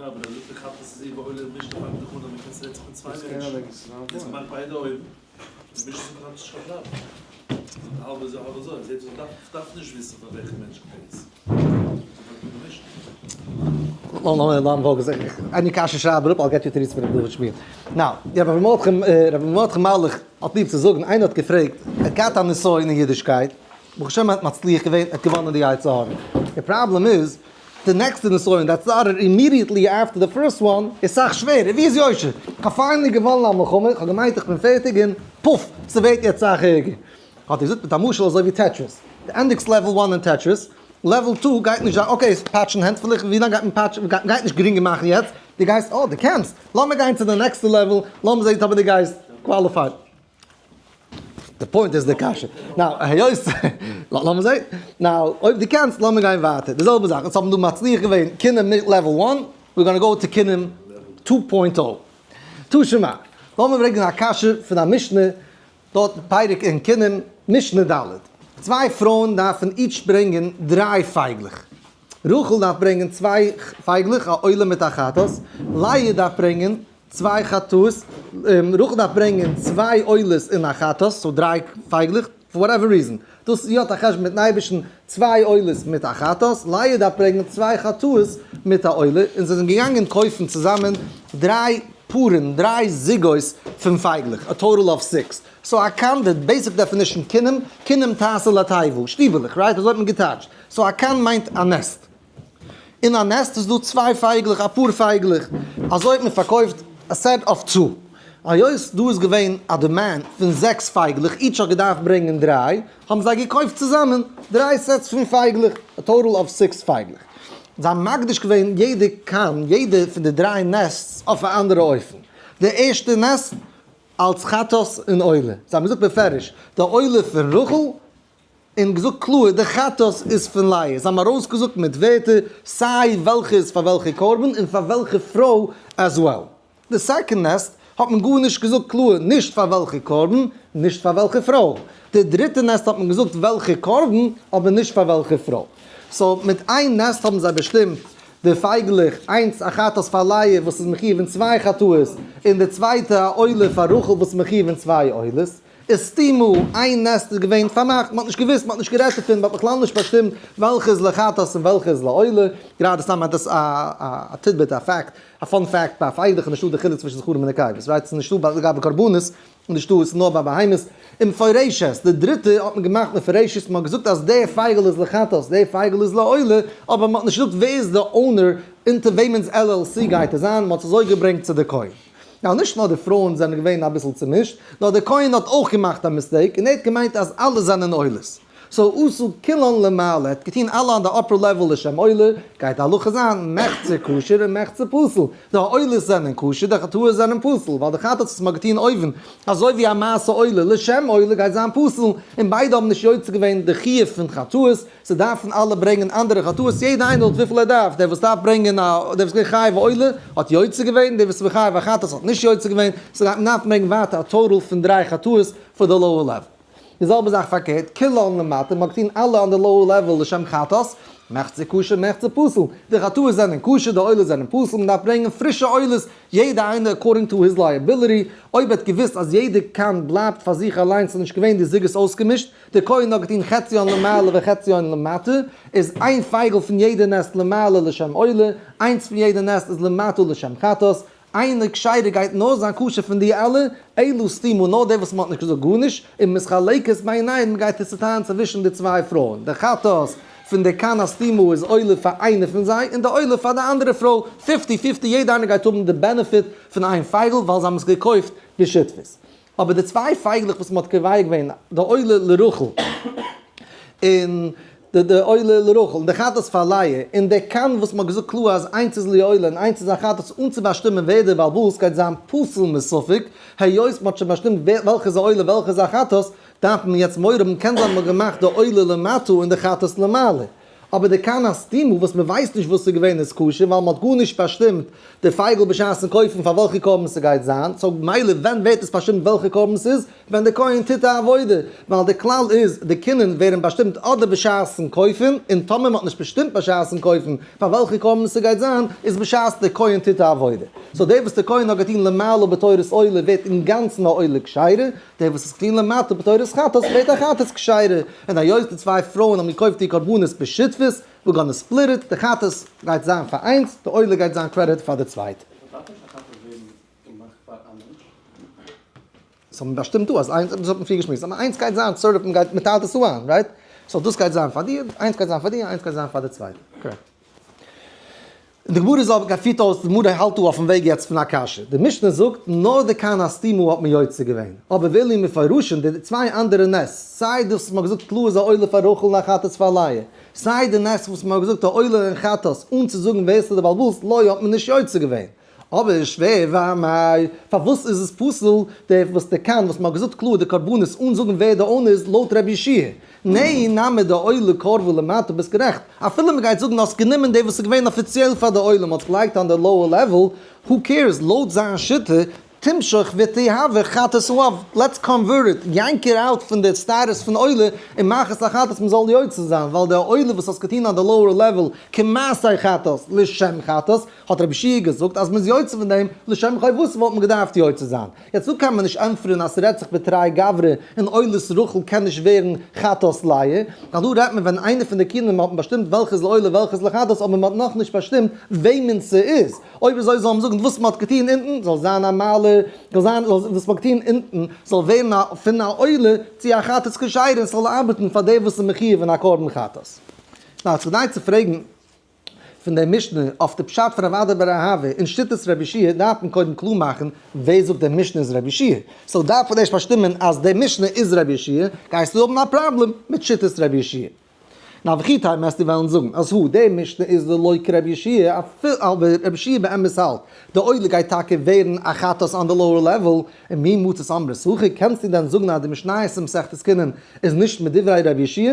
עני קשיא שרייב אראפ, I'll get you תירוץ פון רבי דוד שמואל. Now, רבי מרדכי, רבי מרדכי מלאך האט ליב צו זאגן, איינער האט געפרעגט, ער האט געהאט א נסיון אין אידישקייט, ברוך השם ער האט מצליח געווען, ער האט געוואנען די יצר הרע. די פראבלעם איז, די נעקסטע נסיון that started immediately after the first one איז סאך שווערער, ווי איז יושר? כ'האב finally געוואנען א מלחמה, כ'האב געמיינט איך בין פערטיג און פוף! ס'ווערט יעצט סאך ערגער. האט ער געזאגט מיט א משל אזוי ווי Tetris, דו ענדיגסט level one אין Tetris, level two גייט נישט זיין okay פאטשן הענט פון ליכט, ווי לאנג גייט מען פאטשן, גייט נישט גרינגער מאכן יעצט, דו גייסט אה דו קענסט, לאמיר גיין צו די נעקסטע level, לאמיר זעהן אויב דו גייסט qualified. די point איז די קשיא. Now, היות, לאמיר זעהן. Now, אויב דו קענסט, לאמיר גיין ווייטער. די זעלבע זאך, אונז האבן דא מצליח געווען כינים level one, we're gonna go to כינים two point o. תא שמע, לאמיר ברענגען א קשיא פון א משנה דארט פרק אין קינים, משנה ד'. צוויי פרויען דארפן each ברענגען דריי פייגלעך. רחל דארף ברענגען צוויי פייגלעך, א עולה מיט א חטאת. לאה דארף ברענגען צוויי חטאות, רחל דארף ברענגען צוויי עולות און א חטאת, so דריי פייגלעך, for whatever reason. דאס זי האט א חשבון מיטן אייבערשטן, צוויי עולות מיט א חטאת, לאה דארף ברענגען צוויי חטאות מיט א עולה, און זיי זענען געגאנגען קויפן צוזאמען דריי פארן, דריי זוגות פון פייגלעך, a total of six. So א קן, די basic definition קינים, קינים תעשה לתיבה, שטיבעלעך, right? אזוי האט מען געטייטשט. So א קן מיינט א nest. אין א nest איז דא צוויי פייגלעך, אפאר פייגלעך, אזוי האט מען פארקויפט א set of two. היות דא איז געווען א demand פון זעקס פייגלעך, each האט געדארפט ברענגען דריי, האבן זיי געקויפט צוזאמען דריי sets פון פייגלעך, א total of six פייגלעך. זיי האבן מקדיש געווען יעדע קן, יעדע פון די דריי nests אויף א אנדערע אופן. די ערשטע nest אלס חטאת און עולה. זיי האבן געזאגט בפירוש, די עולה פון רחל און געזאגט קלאר די חטאת איז פון לאה, זיי האבן ארויסגעזאגט מיט ווערטער סיי וועלכע איז פאר וועלכע קרבן און פאר וועלכע פרוי as well. די second נעסט האט מען גארנישט געזאגט קלאר נישט פאר וועלכע קרבן, נישט פאר וועלכע פרוי. די דריטע נעסט האט מען געזאגט וועלכע קרבן, אבער נישט פאר וועלכע פרוי. so מיט איין נעסט האבן זיי באשטימט די פייגלעך, איינס א חטאת פאר לאה וואס איז מחיוב אין צוויי חטאות, און די צווייטע א עולה פאר רחל וואס איז מחיוב אין צוויי עולות. וסתימה, איין נעסט איז געווען פארמאכט, מ'האט נישט געוואוסט, מ'האט נישט גערעדט דערפון, מ'האט בכלל נישט באשטימט וועלכע איז לחטאת און וועלכע איז לעולה, גראדע סתם עפעס א tidbit, א fact, א fun fact, ביי פייגלעך איז נישטא די חילוק צווישן זכרים און נקבות, right? ס'איז נישטא ביי לגבי קרבנות, איז נישטא, ס'איז נאר ביי בהמות, ומפורשת, די דריטע האט מען געמאכט מפורשת, מ'האט געזאגט אז די פייגל איז לחטאת, די פייגל איז לעולה, אבער מ'האט נישט געזאגט ווער איז די owner, אונטער וועמענס LLC גייט עס זיין, מ'האט עס אזוי געברענגט צו די כהן. נאר נישט נאר די פרויען זענען געווען אביסל צומישט, נאר דער כהן האט אויך געמאכט א mistake און ער האט געמיינט אז אלע זענען עולות. so עשה כולן למעלה, ער האט געטון אלע אן די upper level לשם עולה, גייט די הלכה זיין מחצה כשר און מחצה פסול. די עולות זענען כשר, די חטאות זענען פסול, ווייל די חטאת וואס מען האט געטון אויבן, אזוי ווי א מעשה עולה לשם עולה גייט זיין פסול, און ביידע האבן נישט יוצא געווען די חיוב פון חטאות, ס'דארפן אלע ברענגען אנדערע חטאות, יעדע איינער לויט וויפיל ער דארף, דער וואס דארף ברענגען א, דער וואס איז געווען חייב עולה האט יוצא געווען, דער וואס איז חייב א חטאת האט נישט יוצא געווען, ס'גייט מען דארפן ברענגען ווייטער א total פון דריי חטאות פאר די lower level. די זעלבע זאך פארקערט, כולן למטה, מ'האט געטון אלע אן די lower level לשם חטאת, מחצה כשר מחצה פסול, די חטאות זענען כשר די עולות זענען פסול, מ'דארף ברענגען פרישע עולות, יעדע איינער according to his liability, אויב ער האט געוואוסט אז יעדע קן בלייבט פאר זיך אליינס איז נישט געווען די זוגות אויסגעמישט, דער כהן האט געטון חציון למעלה וחציון למטה, איז איין פייגל פון יעדע נעסט למעלה לשם עולה, איינס פון יעדע נעסט איז למטה לשם חטאת, איינע כשרה גייט נאר זיין כשר פון די אלע, אלא סתומה נאר די וואס מען האט נישט געזאגט גארנישט, און מתחלקת ביניהן, מען גייט עס צוטיילן צווישן די צוויי פרויען, די חטאת פון די קן הסתומה איז עולה פאר איינע פון זיי, און די עולה פאר די אנדערע פרוי, fifty fifty, יעדע איינער גייט האבן די benefit פון איין פייגל ווייל זיי האבן עס געקויפט בשותפות. אבער די צוויי פייגלעך וואס מען האט קובע געווען, די עולה לרחל און די עולה לרחל און די חטאת פאר לאה, און די קן וואס מען האט געזאגט קלאר אז איינס איז לעולה און איינס איז א חטאת אן צו באשטימען ווער דער בעל הבית גייט זיין פסול מספק, היות מען האט שוין באשטימט וועלכע איז א עולה וועלכע איז א חטאת, דארף מען יעצט מורא האבן קען זיין מען האט געמאכט די עולה למטה און די חטאת למעלה. אבער די קן הסתומה וואס מען ווייסט נישט וואס ס'איז געווען איז כשר ווייל מען האט גארנישט באשטימט די פייגל בשעת'ן קויפן פאר וועלכע קרבן ס'גייט זיין, so מילא ווען ווערט עס באשטימט וועלכע קרבן ס'איז? ווען די כהן טוט א עבודה, ווייל די כלל איז די קינין ווערן באשטימט אדער בשעת'ן קויפן, און טאמער מען האט נישט באשטימט בשעת'ן קויפן פאר וועלכע קרבן ס'גייט זיין איז בשעת די כהן טוט א עבודה, so דער וואס די כהן האט געטון למעלה בתורת עולה ווערט אינגאנצן א עולה כשרה, דער וואס איז געטון למטה בתורת חטאת ווערט א חטאת כשרה, און היות די צוויי פרויען האבן געקויפט די קרבנות בשותפות, we're gonna split it, די חטאת גייט זיין פאר איינס, די עולה גייט זיין credit פאר די צווייטע. דארף נישט א חטאת ווערן געמאכט פאר א מענטש? ס'האט מען באשטימט דא אז איינס, דאס האט מען פריער געשמועסט, אבער איינס גייט זיין certified, מ'גייט, מ'טיילט עס איין, right? so דאס גייט זיין פאר דיר, איינס גייט זיין פאר דיר, איינס גייט זיין פאר די צווייטע. correct. די גמרא זאגט ער פירט אויס, די גמרא האלט דא אויפן וועג יעצט פון א קשיא, די משנה זאגט נאר די קן הסתומה האט מען יוצא געווען, אבער ואלו מפורשין די צוויי אנדערע נס, סיי דאס וואס מען האט געזאגט קלאר איז א עולה פאר רחל און א חטאת פאר לאה, סיי די נס וואס מען האט געזאגט א עולה און חטאת אן צו זאגן ווער ס'איז די בעל הבית, לא האט מען נישט יוצא געווען. אבער איז שווער, ואמאי, פארוואס איז עס פסול די וואס די קן וואס מען האט געזאגט קלאר די קרבנות אן זאגן ווער די owner איז לויט רבי יהושע נהי נמי דעולה קרבה למטה ביסט גערעכט, אפילו מען גייט זאגן האסט גענומען די וואס איז געווען אפיציעל פאר די עולם האסט געלייגט אן די lower level, who cares, לויט זיין שיטה תמשוך ותהווה חטאת האב, let's convert it, yank it out פון די סטאטוס פון עולה און מאך עס א חטאת מען זאל יוצא זיין, ווייל די עולה וואס האסט געטון אן די lower level כמעשה חטאת לשם חטאת, האט רבי יהושע געזאגט אז מ'איז יוצא פון דעם, לשם חובתו וואלט מען געדארפט יוצא זיין. יעצט דא קען מען נישט ענטפערן אז ס'רעדט זיך בתרי גברי און עולת רחל קען נישט ווערן חטאת לאה, ווייל דא רעדט מען ווען איינער פון די קינים האט מען באשטימט וועלכע איז לעולה וועלכע איז לחטאת אבער מ'האט נאכנישט באשטימט וועמען ס'איז. אויב אזוי זאל מען זאגן וואס מ'האט געטון אונטן זאל זיין א מעלה, זאל זיין וואס מ'האט געטון אונטן זאל ווערן א פון א עולה צו א חטאת כשרה און ס'זאל ארבעטן פאר דער וואס איז מחיוב אין א קרבן חטאת. נאר כדאי צו פרעגן. פון דער משנה אויף די פשט פון רב אדא בר אהבה אין שיטת רבי יהושע דארף מען קודם קלאר מאכן ווער זאגט דער משנה איז רבי יהושע, so דארף מען ערשט באשטימען אז דער משנה איז רבי יהושע, גייסטו האבן א פראבלעם מיט שיטת רבי יהושע. נאר וכי תימא וועסטו וועלן זאגן אז הא דער משנה איז דלא כרבי יהושע אפילו אבער רבי יהושע באמת האלט די עולה גייט טאקע ווערן א חטאת on the lower level, און מי מצית אמרת הכי קענסטו דען זאגן אז די משניות אין מסכת קינין איז נישט מדברי רבי יהושע?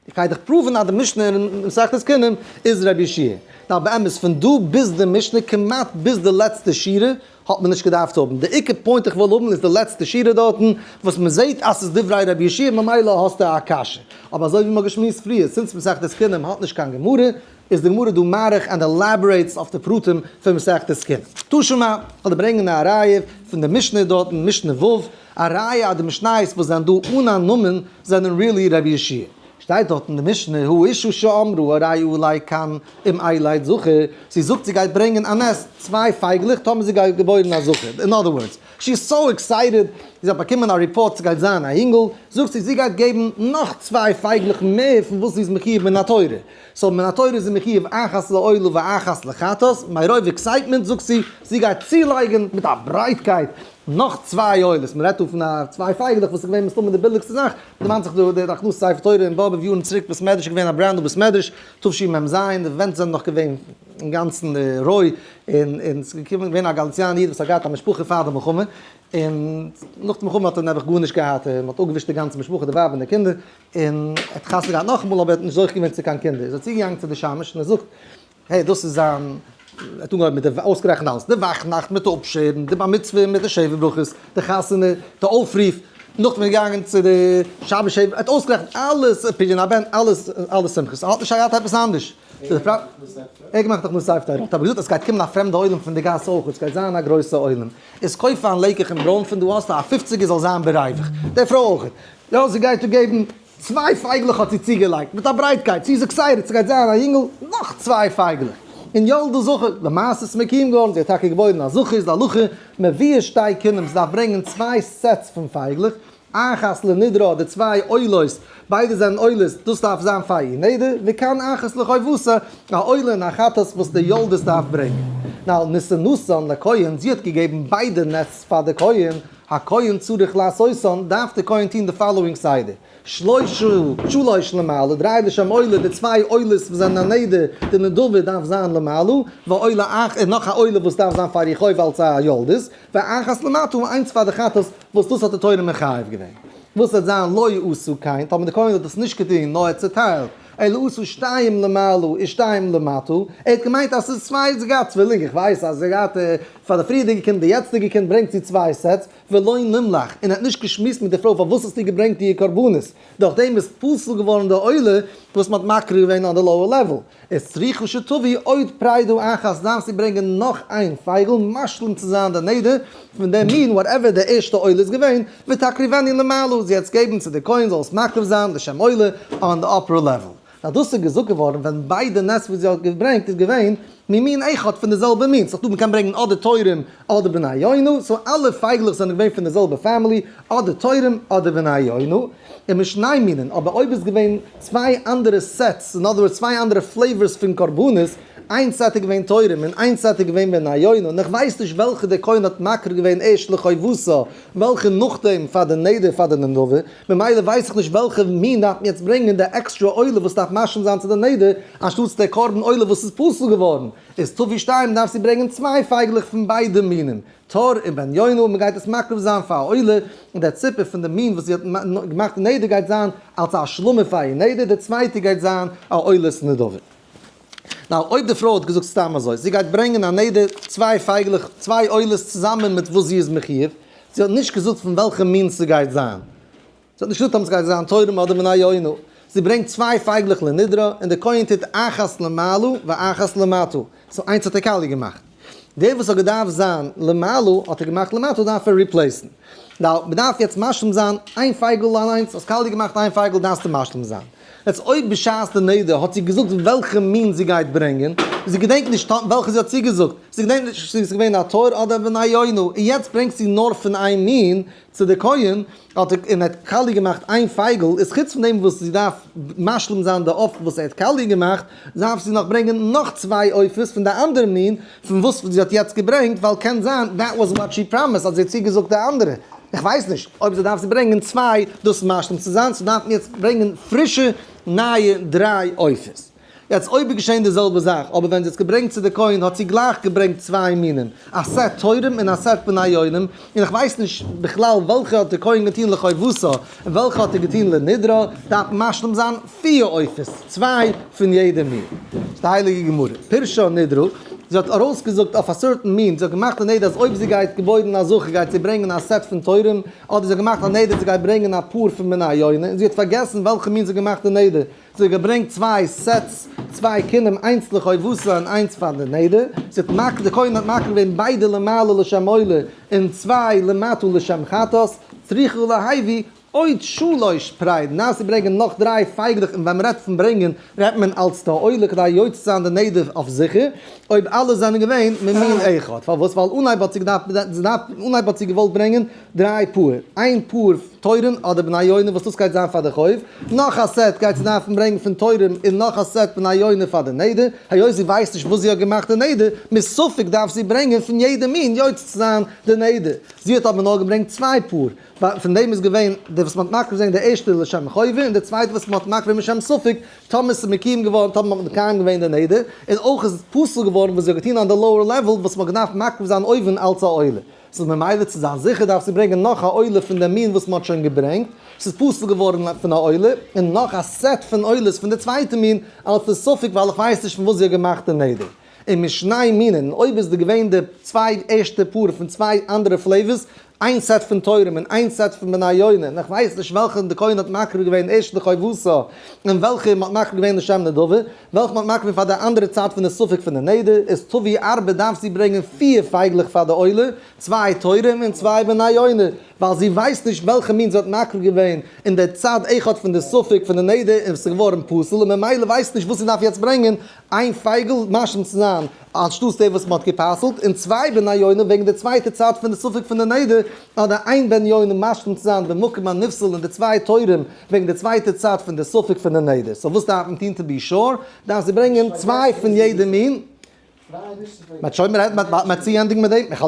איך גיי דיך prove ן אז די משנה אין מסכת קינין איז רבי יהושע. Now באמת פון דא ביז די משנה, כמעט ביז די לעצטע שורה, האט מען נישט געדארפט האבן. די עיקר point איך וויל האבן איז די לעצטע שורה דארטן, וואס מען זעט אז ס'איז דברי רבי יהושע, ממילא האסטו א קשיא. אבער אזוי ווי מ'האט געשמועסט פריער, since מסכת קינים האט נישט קיין גמרא, איז די גמרא דא מאריך and elaborates אויף די פרטים פון מסכת קינים. תא שמע, כ'וועל דיר ברענגען א ראיה פון די משנה דארטן, משנה ו', א ראיה אז די משניות וואס זענען דא אן א נאמען זענען really רבי יהושע. שטייט דארט אין די משנה האשה שאמרה הרי עלי כאן אם אלד זכר, זי זאגט זי גייט ברענגען א nest, צוויי פייגלעך טאמער זי גייט געבוירן א זכר, in other words, she is so excited, זי האט באקומען א report ס'גייט זיין א אינגל, זאגט זי זי גייט געבן נאך צוויי פייגלעך מער פון וואס זי איז מחיוב מן התורה, so מן התורה איז זי מחיוב אחת לעולה ואחת לחטאת, מרוב excitement זאגט זי, זי גייט צולייגן מיט א ברייטקייט נאך צוויי עולות, מען רעדט דא פון א צוויי פייגלעך וואס איז געווען מסתמא די ביליגסטע זאך, דערמאנט זיך דא די הכנסת ספר תורה אין באבוב יארן צוריק בית מדרש איז געווען א brand new בית מדרש, תשמ"ז, די ווענט זענען נאך געווען אינגאנצן רוי, און און ס'איז געקומען געווען א גאליציאנער איד וואס האט געהאט א משפחה פאר די מלחמה, און נאך די מלחמה האט ער נעבעך גארנישט געהאט, מען האט אפגעווישט די גאנצע משפחה די ווייב און די קינדער, און ער האט חתונה געהאט נאכאמאל אבער ער האט נישט זוכה געווען צו קיין קינדער, איז ער צוגעגאנגען צו די שמש און ער זאגט, hey דאס איז זיין, ער האט אנגעהויבן מיט די אויסגערעכנט אלעס, די וואכנאכט מיט די אפשערן, די בר מצוה מיט די שבע ברכות, די חתונה, די אויפרוף, נאכדעם איז ער געגאנגען צו די שבת שבע, ער האט אויסגערעכנט אלעס, פדיון הבן, אלעס, אלע שמחות, ער האט נישט געהאט עפעס אנדערש. ער האט געמאכט הכנסת ספר תורה, האט אבער געזאגט אז סגייט קומען א פרעמדע עולם פון די גאס אויך, סגייט זיין א גרויסע עולם, איז קויף איין לעקעך און ברוינפן, דא האסטו א פופציגער זאל זיין בריווח, די פרוי אויך, יא זי גייט דא געבן צוויי פייגלעך האט זי צוגעלייגט מיט א ברייטקייט, זי איז excited ס'גייט זיין א יונגל, נאך צוויי פייגלעך, און ילדה זכר, למעשה איז מקוים געווארן, זי האט טאקע געבוירן א זכר, איז די הלכה, מביאה שתי קינים, זי דארף ברענגען צוויי sets פון פייגלעך, אחת לנדרה, די צוויי עולות, ביידע זענען עולות, דאס דארף זיין פאר איר נדר, וכאן אחת לחובתה, א עולה און א חטאת וואס די יולדת דארף ברענגען. Now, נתנתן לכהן, זי האט געגעבן ביידע nests פאר די כהן, הכהן צריך לעשותן, דארף די כהן טון די following סדר, שלושה, שלש למעלה, דריי לשם עולה, די צוויי עולות וואס זענען א נדר, די נדבה דארף זיין למעלה, ועולה אח, און נאך א עולה וואס דארף זיין פאר איר חוב אלס א יולדת, ואחת למטה, איינס פאר די חטאת, וואס דאס האט די תורה מחייב געווען. וואס וועט זיין לא עשה כן, טאמער די כהן האט דאס נישט געטון, נאר ער האט צעטיילט, אלא עשה שתיים למעלה ושתיים למטה, ער האט געמיינט אז ס'איז צוויי, זי געהאט צווילינג, איך ווייס אז זי געהאט פאר די פריערדיגע קינד, די יעצטיגע קינד ברענגט זי צוויי sets, ולא נמלך, און ער האט נישט געשמועסט מיט די פרוי פארוואס האסטו געברענגט די קרבנות, דורך דעם איז פסול געווארן די עולה וואס מ'האט מקריב געווען on די lower level. איז צריכה שתביא עוד פרידה אחת דארף זי ברענגען נאך איין פייגל משלים צו זיין די נדר פון די מין whatever די ערשטע עולה איז געווען, ותקריבנו למעלה זי עס געבן צו די כהן זאל עס מקריב זיין לשם עולה on די upper level. נאר דאס איז געזאגט געווארן ווען ביידע nest וואס זי האט געברענגט איז געווען ממין אחד פון די זעלבע מין, ס'איז דא מ'קען ברענגען אדער תורים אדער בני יונה, so אלע פייגלעך זענען געווען פון די זעלבע family, אדער תורים אדער בני יונה, און משני מינין, אבער אויב איז געווען צוויי אנדערע sets, in other words צוויי אנדערע flavors פון קרבנות, איין set איז געווען תורים און איין set איז געווען בני יונה, און איך ווייס נישט וועלכע דער כהן האט מקריב געווען ערשט לחובתה, וועלכע נאכדעם פאר די נדר פאר די נדבה, ממילא ווייס איך נישט וועלכע מין דארף מען יעצט ברענגען די עקסטרא עולה וואס דארף משלים זיין צו די נדר, אנשטאטס דער קרבן עולה וואס איז פסול געווארן, איז תביא שתיים דארף זי ברענגען צוויי פייגלעך פון ביידע מינים, תור און בן יונה און מען גייט עס מקריב זיין פאר א עולה, און דער ציפור פון די מין וואס זי האט געמאכט די נדר גייט זיין אלס א השלמה פאר איר נדר, די צווייטע גייט זיין א עולת נדבה. Now אויב די פרוי האט געזאגט סתם אזוי, זי גייט ברענגען א נדר, צוויי פייגלעך, צוויי עולות צוזאמען מיט וואס זי איז מחיוב, זי האט נישט געזאגט פון וועלכע מין ס'גייט זיין, זי האט נישט געזאגט אז ס'גייט זיין תורים אדער בני יונה, זי ברענגט צוויי פייגלעך לנדרה, און דער כהן טוט אחת למעלה ואחת למטה, so איינס האט ער קאליע געמאכט. דער וואס האט געדארפט זיין למעלה האט ער געמאכט למטה דארף ער replace ן. Now, מ'דארף יעצט משלים זיין איין פייגל אליינס, האסט קאליע געמאכט איין פייגל דארפסטו משלים זיין. יעצט אויב בשעת די נדר האט זי געזאגט וועלכע מין זי גייט ברענגען, זי געדענקט נישט וועלכע זי האט צוגעזאגט, זי געדענקט נישט צו ס'איז געווען א תור אדער בני יונה, און יעצט ברענגט זי נאר פון איין מין צו די כהן, האט ער און ער האט קאליע געמאכט איין פייגל, איז חוץ פון דעם וואס זי דארף משלים זיין די עוף וואס ער האט קאליע געמאכט, דארף זי נאך ברענגען נאך צוויי עופות פון די אנדערע מין פון וואס זי האט יעצט געברענגט, ווייל קען זיין that was what she promised אז זי האט צוגעזאגט די אנדערע, איך ווייס נישט אויב זי דארף זי ברענגען צוויי דאס משלים צו זיין, so דארף מען יעצט ברענגען פרישע נייע דריי עופות. יעצט אויב איז געשען די זעלבע זאך, אבער ווען זי האט עס געברענגט צו די כהן האט זי גלייך געברענגט צוויי מינים, א סעט תורים און א סעט בני יונים, און איך ווייס נישט בכלל וועלכע האט די כהן געטון לחובתה און וועלכע האט ער געטון לנדרה, דארף משלים זיין פיר עופות, צוויי פון יעדע מין. זאגט די הייליגע גמרא, פירשה נדרה, זי האט ארויסגעזאגט אויף א certain מין, זי האט געמאכט א נדר אז אויב זי גייט געבוירן א זכר גייט זי ברענגען א סעט פון תורים, אדער זי האט געמאכט א נדר זי גייט ברענגען א פאר פון בני יונה, און זי האט פארגעסן וועלכע מין זי האט געמאכט די נדר, זי האט געברענגט צוויי sets, צוויי קינים, איינס לחובתה און איינס פאר די נדר, זי האט מקריב, די כהן האט מקריב געווען ביידע למעלה לשם עולה און צוויי למטה לשם חטאת, צריכה להביא עוד שלש פרדין, דארף זי ברענגען נאך דריי פייגלעך און ווען מען רעדט פון ברענגען רעדט מען אלץ די עולה כדי יוצא זיין די נדר אויף זיכער, אויב אלע זענען געווען ממין אחד, פארוואס? ווייל אנהייב האט זי געדארפט, אנהייב האט זי געוואלט ברענגען דריי פאר, איין פאר תורים אדער בני יונה וואס דאס גייט זיין פאר די חוב, נאך א סעט גייט זי דארפן ברענגען פון תורים און נאך א סעט בני יונה פאר די נדר, היות זי ווייסט נישט וואס זי האט געמאכט די נדר, מספק דארף זי ברענגען פון יעדע מין יוצא צו זיין די נדר, זי האט אבער נאר געברענגט צוויי פאר, ווייל פון דעם איז געווען די וואס מען האט מקריב געווען די ערשטע לשם חובה און די צווייטע וואס מען האט מקריב משם ספק, טאמער ס'איז מקוים געווארן טאמער מען האט מקיים געווען די נדר, און אויך איז פסול געווארן וואס זי האט געטון אן די lower level וואס מען האט געדארפט מקריב זיין אויבן אלץ א עולה. ס'איז ממילא צו זיין זיכער דארף זי ברענגען נאך א עולה פון דעם מין וואס מ'האט שוין געברענגט, ס'איז פסול געווארן פון א עולה, און נאך א סעט פון עולות פון די צווייטע מין, אלס די ספק ווייל איך ווייס נישט פון וואס זי האט געמאכט די נדר. און משני מינין, און אויב איז די געווען די צוויי ערשטע פאר פון צוויי אנדערע flavors, איין סעט פון תורים און איין סעט פון בני יונה, און איך ווייס נישט וועלכע די כהן האט מקריב געווען ערשט לחובתה, און וועלכע מ'האט מקריב געווען לשם נדבה, וועלכע מ'האט מקריב פאר די אנדערע צד פון די ספק פון די נדר, איז תביא ארבע דארף זי ברענגען פיר פייגלעך פאר די עולה, צוויי תורים און צוויי בני יונה, ווייל זי ווייסט נישט וועלכע מין זי האט מקריב געווען אין די צד אחד פון די ספק פון די נדר און ס'איז געווארן פסול און ממילא ווייסט נישט וואס זי דארף יעצט ברענגען איין פייגל משלים צו זיין אנשטאטס די וואס מ'האט גע'פסל'ט, און צוויי בני יונה וועגן די צווייטע צד פון די ספק פון די נדר, אדער איין בן יונה משלים צו זיין במקום הנפסל און די צוויי תורים וועגן די צווייטע צד פון די ספק פון די נדר. so וואס דארף מען טון to be sure? דארף זי ברענגען צוויי פון יעדע מין. מ'האט שוין מ'רעדט מ'האט צו ענדיגן מיט דעם, איך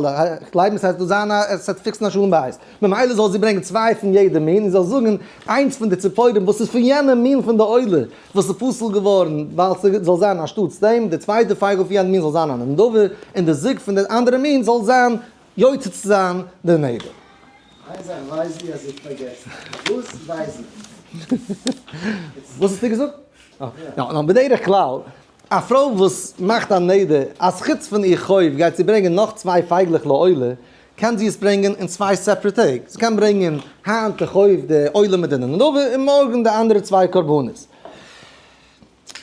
גלייב נישט ס'וועט דא זיין א עס וועט פיקסן א שלום בית. ממילא זאל זי ברענגען צוויי פון יעדע מין און זאל זאגן איינס פון די ציפורים וואס איז פון יענע מין פון די עולה וואס איז פסול געווארן ווייל ס'זאל זיין אנשטאטס דעם, די צווייטע פייגל פון יענע מין זאל זיין א נדבה און די זוג פון די אנדערע מין זאל זיין יוצא צו זיין די נדר. איין זאך ווייס זי אז זי האט פארגעסן. וואס ווייס זי? וואס האסטו געזאגט? יא, נאר בדרך כלל, א פרוי וואס מאכט א נדר אז חוץ פון איר חוב גייט זי ברענגען נאך צוויי פייגלעך לעולה, קען זי עס ברענגען אין צוויי separate טעג. זי קען ברענגען היינט די חוב די עולה מיט די נדבה און מארגן די אנדערע צוויי קרבנות.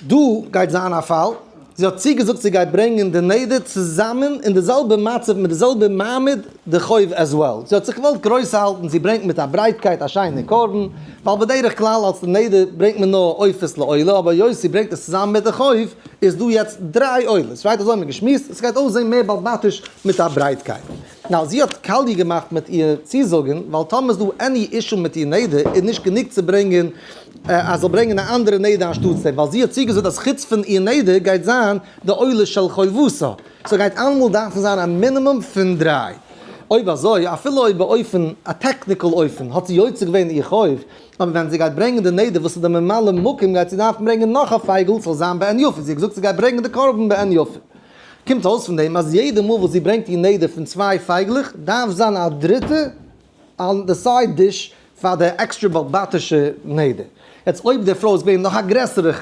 דא גייט זיין א פאל, זי האט צוגעזאגט זי גייט ברענגען די נדר צוזאמען אין די זעלבע מצב מיט די זעלבע מעמד די חוב as well, זי האט זיך געוואלט גרויס האלטן זי ברענגט מיט א ברייטקייט א שיינע קרבן, ווייל בדרך כלל אלס די נדר ברענגט מען נאר עופות לעולה, אבער היות זי ברענגט עס צוזאמען מיט די חוב איז דא יעצט דריי עולות, שטייט אזוי האט מען געשמועסט, עס גייט אויסזען מער בעלבתיש מיט א ברייטקייט. now זי האט קאליע געמאכט מיט איר צוזאגן, ווייל טאמער איז דא any issue מיט איר נדר איז נישט גענוג צו ברענגען אז זאל ברענגען א אנדערע נדר אנשטאטס דעם, ווייל זי האט צוגעזאגט אז חוץ פון איר נדר גייט זיין די עולה של חובתה, so גייט אלעמאל דארפן זיין א מינימום פון דריי. אויב אזוי, אפילו אויב באופן, א technical אופן, האט זי יוצא געווען איר חוב, אבער ווען זי גייט ברענגען די נדר וואס איז די ממלא מקום גייט זי דארפן ברענגען נאך א פייגל ס'זאל זיין בעין יפה, זי האט געזאגט זי גייט ברענגען די קרבן בעין יפה. קומט אויס פון דעם אז יעדע מאל וואס זי ברענגט איר נדר פון צוויי פייגלעך דארף זיין א דריטע on the side dish פאר די עקסטרע בעלבתישע נדר. יעצט אויב די פרוי איז געווען נאך א גרעסערע